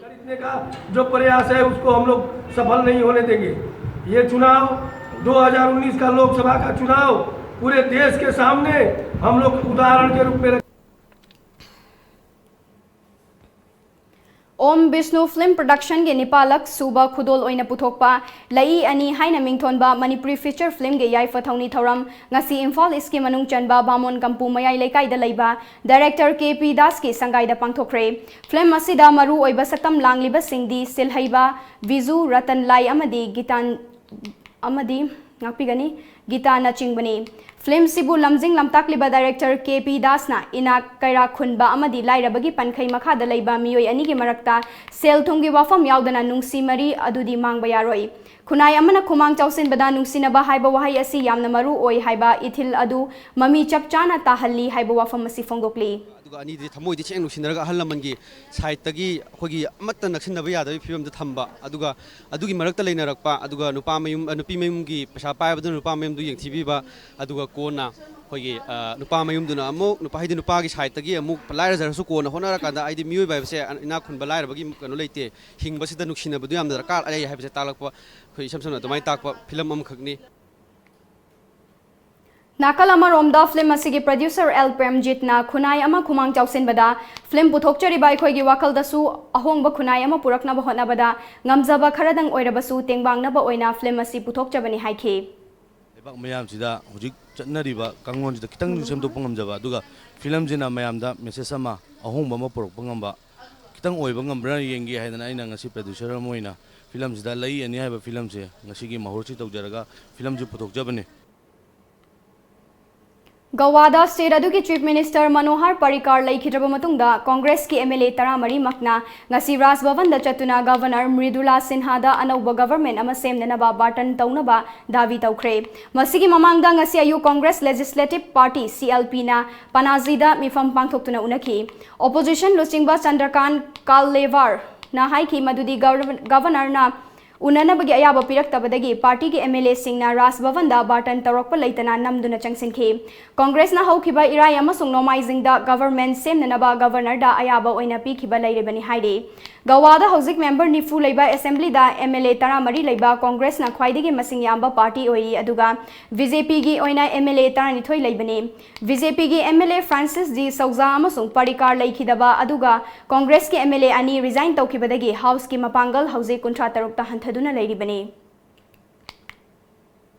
जो प्रयास है उसको हम लोग सफल नहीं होने देंगे। ये चुनाव दो हज़ार उन्नीस का लोकसभा का चुनाव पूरे देश के सामने हम लोग उदाहरण के रूप में ꯑꯣꯝ ꯕꯤꯁꯅꯨ ꯐꯤꯂꯝ ꯄ꯭ꯔꯗꯛꯁꯟꯒꯤ ꯅꯤꯄꯥꯜꯂꯛ ꯁꯨꯕ ꯈꯨꯗꯣꯜ ꯑꯣꯏꯅ ꯄꯨꯊꯣꯛꯄ ꯂꯩꯏ ꯑꯅꯤ ꯍꯥꯏꯅ ꯃꯤꯡꯊꯣꯟꯕ ꯃꯅꯤꯄꯨꯔꯤ ꯐꯤꯆꯔ ꯐꯤꯂꯝꯒꯤ ꯌꯥꯏꯐ ꯊꯧꯅꯤ ꯊꯧꯔꯝ ꯉꯁꯤ ꯏꯝꯐꯥꯜ ꯏꯁꯀꯤ ꯃꯅꯨꯡ ꯆꯟꯕ ꯕꯥꯃꯣꯟ ꯀꯝꯄꯨ ꯃꯌꯥꯏ ꯂꯩꯀꯥꯏꯗ ꯂꯩꯕ ꯗꯥꯏꯔꯦꯛꯇꯔ ꯀꯦ ꯄꯤ ꯗꯥꯁꯀꯤ ꯁꯪꯒꯥꯏꯗ ꯄꯥꯡꯊꯣꯛꯈ꯭ꯔꯦ꯫ ꯐꯤꯂꯝ ꯑꯁꯤꯗ ꯃꯔꯨ ꯑꯣꯏꯕ ꯁꯛꯇꯝ ꯂꯥꯡꯂꯤꯕꯁꯤꯡꯗꯤ ꯁꯤꯜꯍꯩꯕ ꯕꯤꯖꯨ, ꯔꯇꯟ ꯂꯥꯏ ꯑꯃꯗꯤ ꯒꯤꯇꯥꯟ ꯑꯃꯗꯤ ꯉꯥꯛꯄꯤꯒꯅꯤ, ꯒꯤꯇꯥꯅꯆꯤꯡꯕꯅꯤ꯫ ꯐꯤꯂꯝꯁꯤꯕꯨ ꯂꯝꯖꯤꯡ ꯂꯝꯇꯥꯛꯂꯤꯕ ꯗꯥꯏꯔꯦꯛꯇꯔ ꯀꯦ ꯄꯤ ꯗꯥꯁꯅ ꯏꯅꯥꯛ ꯀꯩꯔꯥꯛ ꯈꯨꯟꯕ ꯑꯃꯗꯤ ꯂꯥꯏꯔꯕꯒꯤ ꯄꯟꯈꯩ ꯃꯈꯥꯗ ꯂꯩꯕ ꯃꯤꯑꯣꯏ ꯑꯅꯤꯒꯤ ꯃꯔꯛꯇ ꯁꯦꯜ ꯊꯨꯝꯒꯤ ꯋꯥꯐꯝ ꯌꯥꯎꯗꯅ ꯅꯨꯡꯁꯤ ꯃꯔꯤ ꯑꯗꯨꯗꯤ ꯃꯥꯡꯕ ꯌꯥꯔꯣꯏ꯫ ꯈꯨꯟꯅꯥꯏ ꯑꯃꯅ ꯈꯨꯃꯥꯡ ꯆꯥꯎꯁꯤꯟꯕꯗ ꯅꯨꯡꯁꯤꯅꯕ ꯍꯥꯏꯕ ꯋꯥꯍꯩ ꯑꯁꯤ ꯌꯥꯝꯅ ꯃꯔꯨ ꯑꯣꯏ ꯍꯥꯏꯕ ꯏꯊꯤꯜ ꯑꯗꯨ ꯃꯃꯤ ꯆꯞ ꯆꯥꯅ ꯇꯥꯍꯜꯂꯤ ꯍꯥꯏꯕ ꯋꯥꯐꯝ ꯑꯁꯤ ꯐꯣꯡꯗꯣꯛꯂꯤ꯫ ꯑꯗꯨꯒ ꯑꯅꯤꯗꯤ ꯊꯃꯣꯏꯗꯤ ꯁꯦꯡ ꯅꯨꯡꯁꯤꯅꯔꯒ ꯑꯍꯜ ꯂꯃꯟꯒꯤ ꯁꯥꯏꯠꯇꯒꯤ ꯑꯩꯈꯣꯏꯒꯤ ꯑꯃꯠꯇ ꯅꯛꯁꯤꯟꯅꯕ ꯌꯥꯗꯕꯒꯤ ꯐꯤꯕꯝꯗ ꯊꯝꯕ, ꯑꯗꯨꯒ ꯑꯗꯨꯒꯤ ꯃꯔꯛꯇ ꯂꯩꯅꯔꯛꯄ, ꯑꯗꯨꯒ ꯅꯨꯄꯥ ꯃꯌꯨꯝ, ꯅꯨꯄꯤ ꯃꯌꯨꯝꯒꯤ ꯄꯩꯁꯥ ꯄꯥꯏꯕꯗꯨꯅ ꯅꯨꯄꯥ ꯃꯌꯨꯝꯗꯨ ꯌꯦꯡꯊꯤꯕꯤꯕ, ꯑꯗꯨꯒ ꯀꯣꯟꯅ ꯑꯩꯈꯣꯏꯒꯤ ꯅꯨꯄꯥ ꯃꯌꯨꯝꯗꯨꯅ ꯑꯃꯨꯛ ꯅꯨꯄꯥ, ꯍꯥꯏꯗꯤ ꯅꯨꯄꯥꯒꯤ ꯁꯥꯏꯠꯇꯒꯤ ꯑꯃꯨꯛ ꯂꯥꯏꯔꯖꯔꯁꯨ ꯀꯣꯟꯅ ꯍꯣꯠꯅꯔꯀꯥꯟꯗ, ꯍꯥꯏꯗꯤ ꯃꯤꯑꯣꯏꯕ ꯍꯥꯏꯕꯁꯦ ꯏꯅꯥꯛ ꯈꯨꯟꯕ ꯂꯥꯏꯔꯕꯒꯤ ꯀꯩꯅꯣ ꯂꯩꯇꯦ, ꯍꯤꯡꯕꯁꯤꯗ ꯅꯨꯡꯁꯤꯅꯕꯗꯨ ꯌꯥꯝꯅ ꯗꯔꯀꯥꯔ ꯂꯩ ꯍꯥꯏꯕꯁꯦ ꯇꯥꯛꯂꯛꯄ, ꯑꯩꯈꯣꯏ ꯏꯁꯝ ꯁꯝꯅ ꯑꯗꯨꯃꯥꯏꯅ ꯇꯥꯛꯄ ꯐꯤꯂꯝ ꯑꯃꯈꯛꯅꯤ꯫ ꯅꯥꯀꯜ ꯑꯃꯔꯣꯝꯗ ꯐꯤꯂꯝ ꯑꯁꯤꯒꯤ ꯄ꯭ꯔꯗ꯭ꯌꯨꯁꯔ ꯑꯦꯜ ꯄ꯭ꯔꯦꯝꯖꯤꯠꯅ ꯈꯨꯟꯅꯥꯏ ꯑꯃ ꯈꯨꯃꯥꯡ ꯆꯥꯎꯁꯤꯟꯕꯗ ꯐꯤꯂꯝ ꯄꯨꯊꯣꯛꯆꯔꯤꯕ ꯑꯩꯈꯣꯏꯒꯤ ꯋꯥꯈꯜꯗꯁꯨ ꯑꯍꯣꯡꯕ ꯈꯨꯟꯅꯥꯏ ꯑꯃ ꯄꯨꯔꯛꯅꯕ ꯍꯣꯠꯅꯕꯗ ꯉꯝꯖꯕ ꯈꯔꯗꯪ ꯑꯣꯏꯔꯕꯁꯨ ꯇꯦꯡꯕꯥꯡꯅꯕ ꯑꯣꯏꯅ ꯐꯤꯂꯝ ꯑꯁꯤ ꯄꯨꯊꯣꯛꯆꯕꯅꯤ ꯍꯥꯏꯈꯤ꯫ ꯂꯩꯕꯥꯛ ꯃꯌꯥꯝꯁꯤꯗ ꯍꯧꯖꯤꯛ ꯆꯠꯅꯔꯤꯕ ꯀꯥꯡꯂꯣꯟꯁꯤꯗ ꯈꯤꯇꯪꯁꯨ ꯁꯦꯝꯗꯣꯛꯄ ꯉꯝꯖꯕ, ꯑꯗꯨꯒ ꯐꯤꯂꯝꯁꯤꯅ ꯃꯌꯥꯝꯗ ꯃꯦꯁꯦꯖ ꯑꯃ, ꯑꯍꯣꯡꯕ ꯑꯃ ꯄꯨꯔꯛꯄ ꯉꯝꯕ ꯈꯤꯇꯪ ꯑꯣꯏꯕ ꯉꯝꯕ꯭ꯔꯥ ꯌꯦꯡꯒꯦ ꯍꯥꯏꯗꯅ ꯑꯩꯅ ꯉꯁꯤ ꯄ꯭ꯔꯗ꯭ꯌꯨꯁꯔ ꯑꯃ ꯑꯣꯏꯅ ꯐꯤꯂꯝꯁꯤꯗ ꯂꯩ ꯑꯅꯤ ꯍꯥꯏꯕ ꯐꯤꯂꯝꯁꯦ ꯉꯁꯤꯒꯤ ꯃꯍꯨꯠꯁꯤ ꯇꯧꯖꯔꯒ ꯐꯤꯂꯝꯁꯤ ꯄꯨꯊꯣꯛꯆꯕꯅꯤ꯫ ꯒꯋꯥꯗ state ꯑꯗꯨꯒꯤ Chief Minister ꯃꯅꯣꯍꯔ ꯄꯥꯔꯤꯀꯥꯔ ꯂꯩꯈꯤꯗ꯭ꯔꯕ ꯃꯇꯨꯡꯗ ꯀꯣꯡꯒ꯭ꯔꯦꯁꯀꯤ MLA ꯇꯔꯥꯃꯔꯤꯃꯛꯅ ꯉꯁꯤ ꯔꯥꯖ ꯚꯕꯟꯗ ꯆꯠꯇꯨꯅ Governor ꯃ꯭ꯔꯤꯗꯨꯂꯥ ꯁꯤꯟꯍꯥꯗ ꯑꯅꯧꯕ government ꯑꯃ ꯁꯦꯝꯅꯅꯕ ꯕꯥꯔꯇꯟ ꯇꯧꯅꯕ ꯗꯥꯕꯤ ꯇꯧꯈ꯭ꯔꯦ꯫ ꯃꯁꯤꯒꯤ ꯃꯃꯥꯡꯗ ꯉꯁꯤ ꯑꯌꯨꯛ Congress Legislative Party, CLP ꯅ ꯄꯅꯥꯖꯤꯗ ꯃꯤꯐꯝ ꯄꯥꯡꯊꯣꯛꯇꯨꯅ ꯎꯅꯈꯤ꯫ Opposition ꯂꯨꯆꯤꯡꯕ ꯆꯟꯗ꯭ꯔꯀꯥꯟ ꯀꯥꯜꯂꯦꯋꯥꯔꯅ ꯍꯥꯏꯈꯤ ꯃꯗꯨꯗꯤ Governor ꯅ ꯎꯅꯅꯕꯒꯤ ꯑꯌꯥꯕ ꯄꯤꯔꯛꯇꯕꯗꯒꯤ party ꯒꯤ MLA ꯁꯤꯡꯅ ꯔꯥꯖ ꯚꯕꯟꯗ ꯕꯥꯔꯇꯟ ꯇꯧꯔꯛꯄ ꯂꯩꯇꯅ ꯅꯝꯗꯨꯅ ꯆꯪꯁꯤꯟꯈꯤ꯫ ꯀꯣꯡꯒ꯭ꯔꯦꯁꯅ ꯍꯧꯈꯤꯕ ꯏꯔꯥꯏ ꯑꯃꯁꯨꯡ ꯅꯣꯡꯃꯥꯏꯖꯤꯡꯗ government ꯁꯦꯝꯅꯅꯕ Governor ꯗ ꯑꯌꯥꯕ ꯑꯣꯏꯅ ꯄꯤꯈꯤꯕ ꯂꯩꯔꯤꯕꯅꯤ ꯍꯥꯏꯔꯤ꯫ ꯒꯋꯥꯗ ꯍꯧꯖꯤꯛ member ꯅꯤꯐꯨ ꯂꯩꯕ assembly ꯗ MLA ꯇꯔꯥꯃꯔꯤ ꯂꯩꯕ ꯀꯣꯡꯒ꯭ꯔꯦꯁꯅ ꯈ꯭ꯋꯥꯏꯗꯒꯤ ꯃꯁꯤꯡ ꯌꯥꯝꯕ party ꯑꯣꯏꯔꯤ, ꯑꯗꯨꯒ BJP ꯒꯤ ꯑꯣꯏꯅ MLA ꯇꯔꯥꯅꯤꯊꯣꯏ ꯂꯩꯕꯅꯤ꯫ BJP ꯒꯤ MLA Francis D'Souza ꯑꯃꯁꯨꯡ ꯄꯥꯔꯤꯀꯥꯔ ꯂꯩꯈꯤꯗꯕ, ꯑꯗꯨꯒ ꯀꯣꯡꯒ꯭ꯔꯦꯁꯀꯤ MLA ꯑꯅꯤ resign ꯇꯧꯈꯤꯕꯗꯒꯤ House ꯀꯤ ꯃꯄꯥꯡꯒꯜ ꯍꯧꯖꯤꯛ ꯀꯨꯟꯊ꯭ꯔꯥ ꯇꯔꯨꯛꯇ ꯍꯟꯊꯗꯨꯅ ꯂꯩꯔꯤꯕꯅꯤ꯫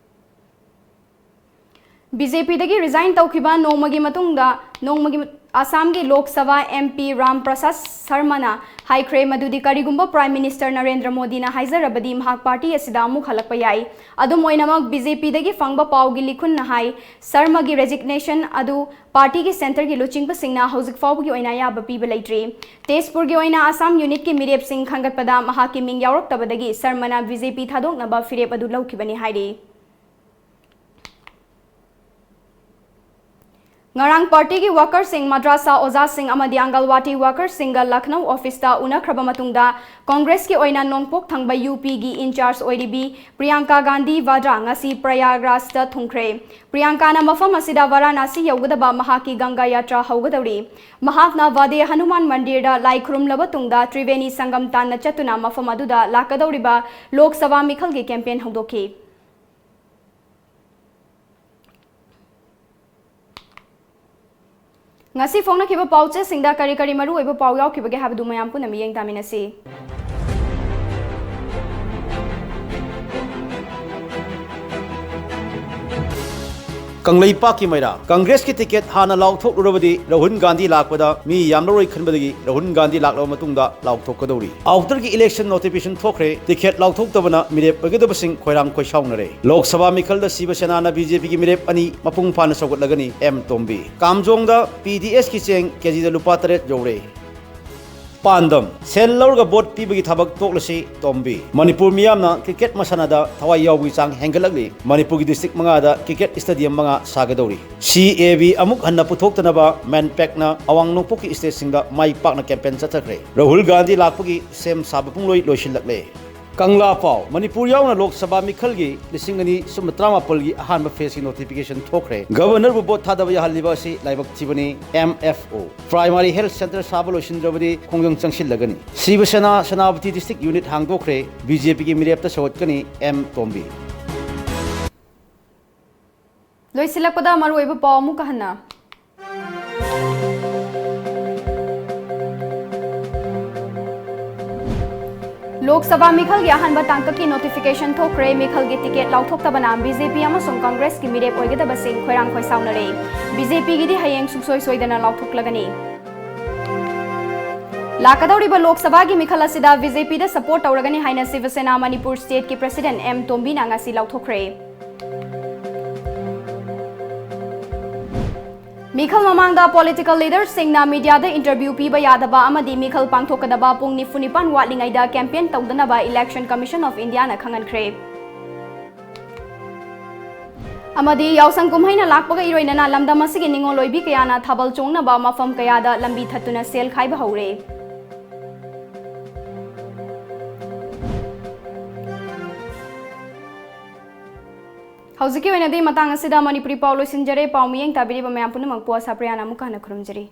BJP ꯗꯒꯤ resign ꯇꯧꯈꯤꯕ ꯅꯣꯡꯃꯒꯤ ꯃꯇꯨꯡꯗ, ꯅꯣꯡꯃꯒꯤ ꯑꯁꯥꯝꯒꯤ ꯂꯣꯛ ꯁꯚꯥ MP ꯔꯥꯝ ꯄ꯭ꯔꯁꯥꯗ ꯁꯔꯃꯅ ꯍꯥꯏꯈ꯭ꯔꯦ ꯃꯗꯨꯗꯤ ꯀꯔꯤꯒꯨꯝꯕ Prime Minister ꯅꯔꯦꯟꯗ꯭ꯔ ꯃꯣꯗꯤꯅ ꯍꯥꯏꯖꯔꯕꯗꯤ ꯃꯍꯥꯛ party ꯑꯁꯤꯗ ꯑꯃꯨꯛ ꯍꯜꯂꯛꯄ ꯌꯥꯏ꯫ ꯑꯗꯨꯝ ꯑꯣꯏꯅꯃꯛ, BJP ꯗꯒꯤ ꯐꯪꯕ ꯄꯥꯎꯒꯤ ꯂꯤꯈꯨꯟꯅ ꯍꯥꯏ, ꯁꯔꯃꯒꯤ resignation ꯑꯗꯨ party ꯒꯤ centre ꯒꯤ ꯂꯨꯆꯤꯡꯕꯁꯤꯡꯅ ꯍꯧꯖꯤꯛ ꯐꯥꯎꯕꯒꯤ ꯑꯣꯏꯅ ꯑꯌꯥꯕ ꯄꯤꯕ ꯂꯩꯇ꯭ꯔꯤ꯫ ꯇꯦꯖꯄꯨꯔꯒꯤ ꯑꯣꯏꯅ ꯑꯁꯥꯝ unit ꯀꯤ ꯃꯤꯔꯦꯞꯁꯤꯡ ꯈꯟꯒꯠꯄꯗ ꯃꯍꯥꯛꯀꯤ ꯃꯤꯡ ꯌꯥꯎꯔꯛꯇꯕꯗꯒꯤ ꯁꯔꯃꯅ BJP ꯊꯥꯗꯣꯛꯅꯕ ꯐꯤꯔꯦꯞ ꯑꯗꯨ ꯂꯧꯈꯤꯕꯅꯤ ꯍꯥꯏꯔꯤ꯫ ꯉꯔꯥꯡ party ꯒꯤ worker ꯁꯤꯡ, ꯃꯗ꯭ꯔꯁꯥ ꯑꯣꯖꯥꯁꯤꯡ ꯑꯃꯗꯤ ꯑꯪꯒꯜꯋꯥꯗꯤ worker ꯁꯤꯡꯒ ꯂꯈꯅꯧ office ꯇ ꯎꯅꯈ꯭ꯔꯕ ꯃꯇꯨꯡꯗ, ꯀꯣꯡꯒ꯭ꯔꯦꯁꯀꯤ ꯑꯣꯏꯅ ꯅꯣꯡꯄꯣꯛ ꯊꯪꯕ UP ꯒꯤ in charge ꯑꯣꯏꯔꯤꯕꯤ ꯄ꯭ꯔꯤꯌꯥꯡꯀꯥ ꯒꯥꯟꯙꯤ ꯋꯥꯗ꯭ꯔꯥ ꯉꯁꯤ ꯄ꯭ꯔꯌꯥꯒꯔꯥꯖꯇ ꯊꯨꯡꯈ꯭ꯔꯦ꯫ ꯄ꯭ꯔꯤꯌꯥꯡꯀꯥꯅ ꯃꯐꯝ ꯑꯁꯤꯗ ꯋꯥꯔꯥꯅꯥꯁꯤ ꯌꯧꯒꯗꯕ ꯃꯍꯥꯛꯀꯤ ꯒꯪꯒꯥ ꯌꯥꯇ꯭ꯔꯥ ꯍꯧꯒꯗꯧꯔꯤ꯫ ꯃꯍꯥꯛꯅ ꯋꯥꯗꯦ ꯍꯅꯨꯃꯥꯟ ꯃꯟꯗꯤꯔꯗ ꯂꯥꯏ ꯈꯨꯔꯨꯝꯂꯕ ꯇꯨꯡꯗ ꯇ꯭ꯔꯤꯕꯦꯅꯤ ꯁꯪꯒꯝ ꯇꯥꯟꯅ ꯆꯠꯇꯨꯅ ꯃꯐꯝ ꯑꯗꯨꯗ ꯂꯥꯛꯀꯗꯧꯔꯤꯕ ꯂꯣꯛ ꯁꯚꯥ ꯃꯤꯈꯜꯒꯤ campaign ꯍꯧꯗꯣꯛꯈꯤ꯫ ꯉꯁꯤ ꯐꯣꯡꯅꯈꯤꯕ ꯄꯥꯎꯆꯦꯁꯤꯡꯗ ꯀꯔꯤ ꯀꯔꯤ ꯃꯔꯨꯑꯣꯏꯕ ꯄꯥꯎ ꯌꯥꯎꯈꯤꯕꯒꯦ ꯍꯥꯏꯕꯗꯨ ꯃꯌꯥꯝ ꯄꯨꯟꯅ ꯃꯤꯠꯌꯦꯡ ꯇꯥꯃꯤꯟꯅꯁꯤ꯫ ꯀꯪꯂꯩꯄꯥꯛꯀꯤ ꯃꯩꯔꯥ꯫ ꯀꯪꯒ꯭ꯔꯦꯁꯀꯤ ꯇꯤꯀꯦꯠ ꯍꯥꯟꯅ ꯂꯥꯎꯊꯣꯛꯂꯨꯔꯕꯗꯤ ꯔꯥꯍꯨꯜ ꯒꯥꯟꯙꯤ ꯂꯥꯛꯄꯗ ꯃꯤ ꯌꯥꯝꯂꯔꯣꯏ ꯈꯟꯕꯗꯒꯤ ꯔꯥꯍꯨꯜ ꯒꯥꯟꯙꯤ ꯂꯥꯛꯂꯕ ꯃꯇꯨꯡꯗ ꯂꯥꯎꯊꯣꯛꯀꯗꯧꯔꯤ꯫ ꯑꯥꯎꯇꯔꯒꯤ ꯏꯂꯦꯛꯁꯟ ꯅꯣꯇꯤꯐꯤꯀꯦꯁꯟ ꯊꯣꯛꯈ꯭ꯔꯦ꯫ ꯇꯤꯀꯦꯠ ꯂꯥꯎꯊꯣꯛꯇꯕꯅ ꯃꯤꯔꯦꯞ ꯑꯣꯏꯒꯗꯕꯁꯤꯡ ꯈꯣꯏꯔꯥꯡ ꯈꯣꯏꯁꯥꯎꯅꯔꯦ꯫ ꯂꯣꯛ ꯁꯚꯥ ꯃꯤꯈꯜꯗ ꯁꯤꯕ ꯁꯦꯅꯥꯅ ꯕꯤ ꯖꯦ ꯄꯤꯒꯤ ꯃꯤꯔꯦꯞ ꯑꯅꯤ ꯃꯄꯨꯡ ꯐꯥꯅ ꯁꯧꯒꯠꯂꯒꯅꯤ꯫ ꯑꯦꯝ ꯇꯣꯝꯕꯤ꯫ ꯀꯥꯝꯖꯣꯡꯗ ꯄꯤ ꯗꯤ ꯑꯦꯁꯀꯤ ꯆꯦꯡ ꯀꯦꯖꯤꯗ ꯂꯨꯄꯥ ꯇꯔꯦꯠ ꯌꯧꯔꯦ꯫ ꯄꯥꯟꯗꯝ: ꯁꯦꯜ ꯂꯧꯔꯒ ꯚꯣꯠ ꯄꯤꯕꯒꯤ ꯊꯕꯛ ꯇꯣꯛꯂꯁꯤ, ꯇꯣꯝꯕꯤ꯫ ꯃꯅꯤꯄꯨꯔ ꯃꯤꯌꯥꯝꯅ ꯀ꯭ꯔꯤꯀꯦꯠ ꯃꯁꯥꯟꯅꯗ ꯊꯋꯥꯏ ꯌꯥꯎꯕꯒꯤ ꯆꯥꯡ ꯍꯦꯟꯒꯠꯂꯛꯂꯤ꯫ ꯃꯅꯤꯄꯨꯔꯒꯤ ꯗꯤꯁꯇ꯭ꯔꯤꯛ ꯃꯉꯥꯗ ꯀ꯭ꯔꯤꯀꯦꯠ ꯁ꯭ꯇꯦꯗꯤꯌꯝ ꯃꯉꯥ ꯁꯥꯒꯗꯧꯔꯤ꯫ ꯁꯤ ꯑꯦ ꯕꯤ ꯑꯃꯨꯛ ꯍꯟꯅ ꯄꯨꯊꯣꯛꯇꯅꯕ ꯃꯦꯟꯄꯦꯛꯅ ꯑꯋꯥꯡ ꯅꯣꯡꯄꯣꯛꯀꯤ ꯁ꯭ꯇꯦꯠꯁꯤꯡꯗ ꯃꯥꯏ ꯄꯥꯛꯅ ꯀꯦꯝꯄꯦꯟ ꯆꯠꯊꯈ꯭ꯔꯦ꯫ ꯔꯥꯍꯨꯜ ꯒꯥꯟꯙꯤ ꯂꯥꯛꯄꯒꯤ ꯁꯦꯝ ꯁꯥꯕ ꯄꯨꯡꯂꯣꯏ ꯂꯣꯏꯁꯤꯜꯂꯛꯂꯦ꯫ ꯀꯪꯂꯥ ꯄꯥꯎ: ꯃꯅꯤꯄꯨꯔ ꯌꯥꯎꯅ ꯂꯣꯛ ꯁꯚꯥ ꯃꯤꯈꯜꯒꯤ ꯂꯤꯁꯤꯡ ꯑꯅꯤ ꯁꯨꯞꯅ ꯇꯔꯥꯃꯥꯄꯜꯒꯤ ꯑꯍꯥꯟꯕ ꯐꯦꯖꯀꯤ ꯅꯣꯇꯤꯐꯤꯀꯦꯁꯟ ꯊꯣꯛꯈ꯭ꯔꯦ꯫ ꯒꯚꯔꯅꯔꯕꯨ ꯚꯣꯠ ꯊꯥꯗꯕ ꯌꯥꯍꯜꯂꯤꯕ ꯑꯁꯤ ꯂꯥꯏꯕꯛ ꯊꯤꯕꯅꯤ, M F O. Primary health centre ꯁꯥꯕ ꯂꯣꯏꯁꯤꯟꯗ꯭ꯔꯕꯗꯤ ꯈꯣꯡꯖꯪ ꯆꯪꯁꯤꯜꯂꯒꯅꯤ꯫ ꯁꯤꯕ ꯁꯦꯅꯥ ꯁꯦꯅꯥꯄꯇꯤ ꯗꯤꯁꯇ꯭ꯔꯤꯛ ꯌꯨꯅꯤꯠ ꯍꯥꯡꯗꯣꯛꯈ꯭ꯔꯦ꯫ ꯕꯤ ꯖꯦ ꯄꯤꯒꯤ ꯃꯤꯔꯦꯞꯇ ꯁꯧꯒꯠꯀꯅꯤ, ꯑꯦꯝ ꯇꯣꯝꯕꯤ꯫ ꯂꯣꯏꯁꯤꯜꯂꯛꯄꯗ ꯃꯔꯨꯑꯣꯏꯕ ꯄꯥꯎ ꯑꯃꯨꯛꯀ ꯍꯟꯅ꯫ ꯂꯣꯛ ꯁꯚꯥ ꯃꯤꯈꯜꯒꯤ ꯑꯍꯥꯟꯕ ꯇꯥꯡꯀꯛꯀꯤ ꯅꯣꯇꯤꯐꯤꯀꯦꯁꯟ ꯊꯣꯛꯈ꯭ꯔꯦ꯫ ꯃꯤꯈꯜꯒꯤ ꯇꯤꯀꯦꯠ ꯂꯥꯎꯊꯣꯛꯇꯕꯅ ꯕꯤ ꯖꯦ ꯄꯤ ꯑꯃꯁꯨꯡ ꯀꯪꯒ꯭ꯔꯦꯁꯀꯤ ꯃꯤꯔꯦꯞ ꯑꯣꯏꯒꯗꯕꯁꯤꯡ ꯈꯣꯏꯔꯥꯡ ꯈꯣꯏꯁꯥꯎꯅꯔꯦ꯫ ꯕꯤ ꯖꯦ ꯄꯤꯒꯤꯗꯤ ꯍꯌꯦꯡ ꯁꯨꯡꯁꯣꯏ ꯁꯣꯏꯗꯅ ꯂꯥꯎꯊꯣꯛꯂꯒꯅꯤ꯫ ꯂꯥꯛꯀꯗꯧꯔꯤꯕ ꯂꯣꯛ ꯁꯚꯥꯒꯤ ꯃꯤꯈꯜ ꯑꯁꯤꯗ ꯕꯤ ꯖꯦ ꯄꯤꯗ ꯁꯄꯣꯔꯠ ꯇꯧꯔꯒꯅꯤ ꯍꯥꯏꯅ ꯁꯤꯕ ꯁꯦꯅꯥ ꯃꯅꯤꯄꯨꯔ ꯁ꯭ꯇꯦꯠꯀꯤ ꯄ꯭ꯔꯦꯁꯤꯗꯦꯟꯠ ꯑꯦꯝ ꯇꯣꯝꯕꯤꯅ ꯉꯁꯤ ꯂꯥꯎꯊꯣꯛꯈ꯭ꯔꯦ꯫ ꯃꯤꯈꯜ ꯃꯃꯥꯡꯗ ꯄꯣꯂꯤꯇꯤꯀꯦꯜ ꯂꯤꯗꯔꯁꯤꯡꯅ ꯃꯤꯗꯤꯌꯥꯗ ꯏꯟꯇꯔꯚ꯭ꯌꯨ ꯄꯤꯕ ꯌꯥꯗꯕ ꯑꯃꯗꯤ ꯃꯤꯈꯜ ꯄꯥꯡꯊꯣꯛꯀꯗꯕ ꯄꯨꯡ ꯅꯤꯐꯨ ꯅꯤꯄꯥꯟ ꯋꯥꯠꯂꯤꯉꯩꯗ ꯀꯦꯝꯄꯦꯟ ꯇꯧꯗꯅꯕ ꯏꯂꯦꯛꯁꯟ ꯀꯃꯤꯁꯟ ꯑꯣꯐ ꯏꯟꯗꯤꯌꯥꯅ ꯈꯪꯍꯟꯈ꯭ꯔꯦ꯫ ꯑꯃꯗꯤ ꯌꯥꯎꯁꯪ ꯀꯨꯝꯍꯩꯅ ꯂꯥꯛꯄꯒ ꯏꯔꯣꯏꯅꯅ ꯂꯝꯗꯝ ꯑꯁꯤꯒꯤ ꯅꯤꯉꯣꯜ ꯑꯣꯏꯕꯤ ꯀꯌꯥꯅ ꯊꯥꯕꯜ ꯆꯣꯡꯅꯕ ꯃꯐꯝ ꯀꯌꯥꯗ ꯂꯝꯕꯤ ꯊꯠꯇꯨꯅ ꯁꯦꯜ ꯈꯥꯏꯕ ꯍꯧꯔꯦ꯫ ꯍꯧꯖꯤꯛꯀꯤ ꯑꯣꯏꯅꯗꯤ ꯃꯇꯥꯡ ꯑꯁꯤꯗ ꯃꯅꯤꯄꯨꯔꯤ ꯄꯥꯎ ꯂꯣꯏꯁꯤꯟꯖꯔꯦ꯫ ꯄꯥꯎ ꯃꯤꯠꯌꯦꯡ ꯇꯥꯕꯤꯔꯤꯕ ꯃꯌꯥꯝ ꯄꯨꯝꯅꯃꯛꯄꯨ ꯑꯁꯥ ꯄ꯭ꯔꯤꯌꯥꯅ ꯑꯃꯨꯛꯀ ꯍꯟꯅ ꯈꯨꯔꯨꯝꯖꯔꯤ꯫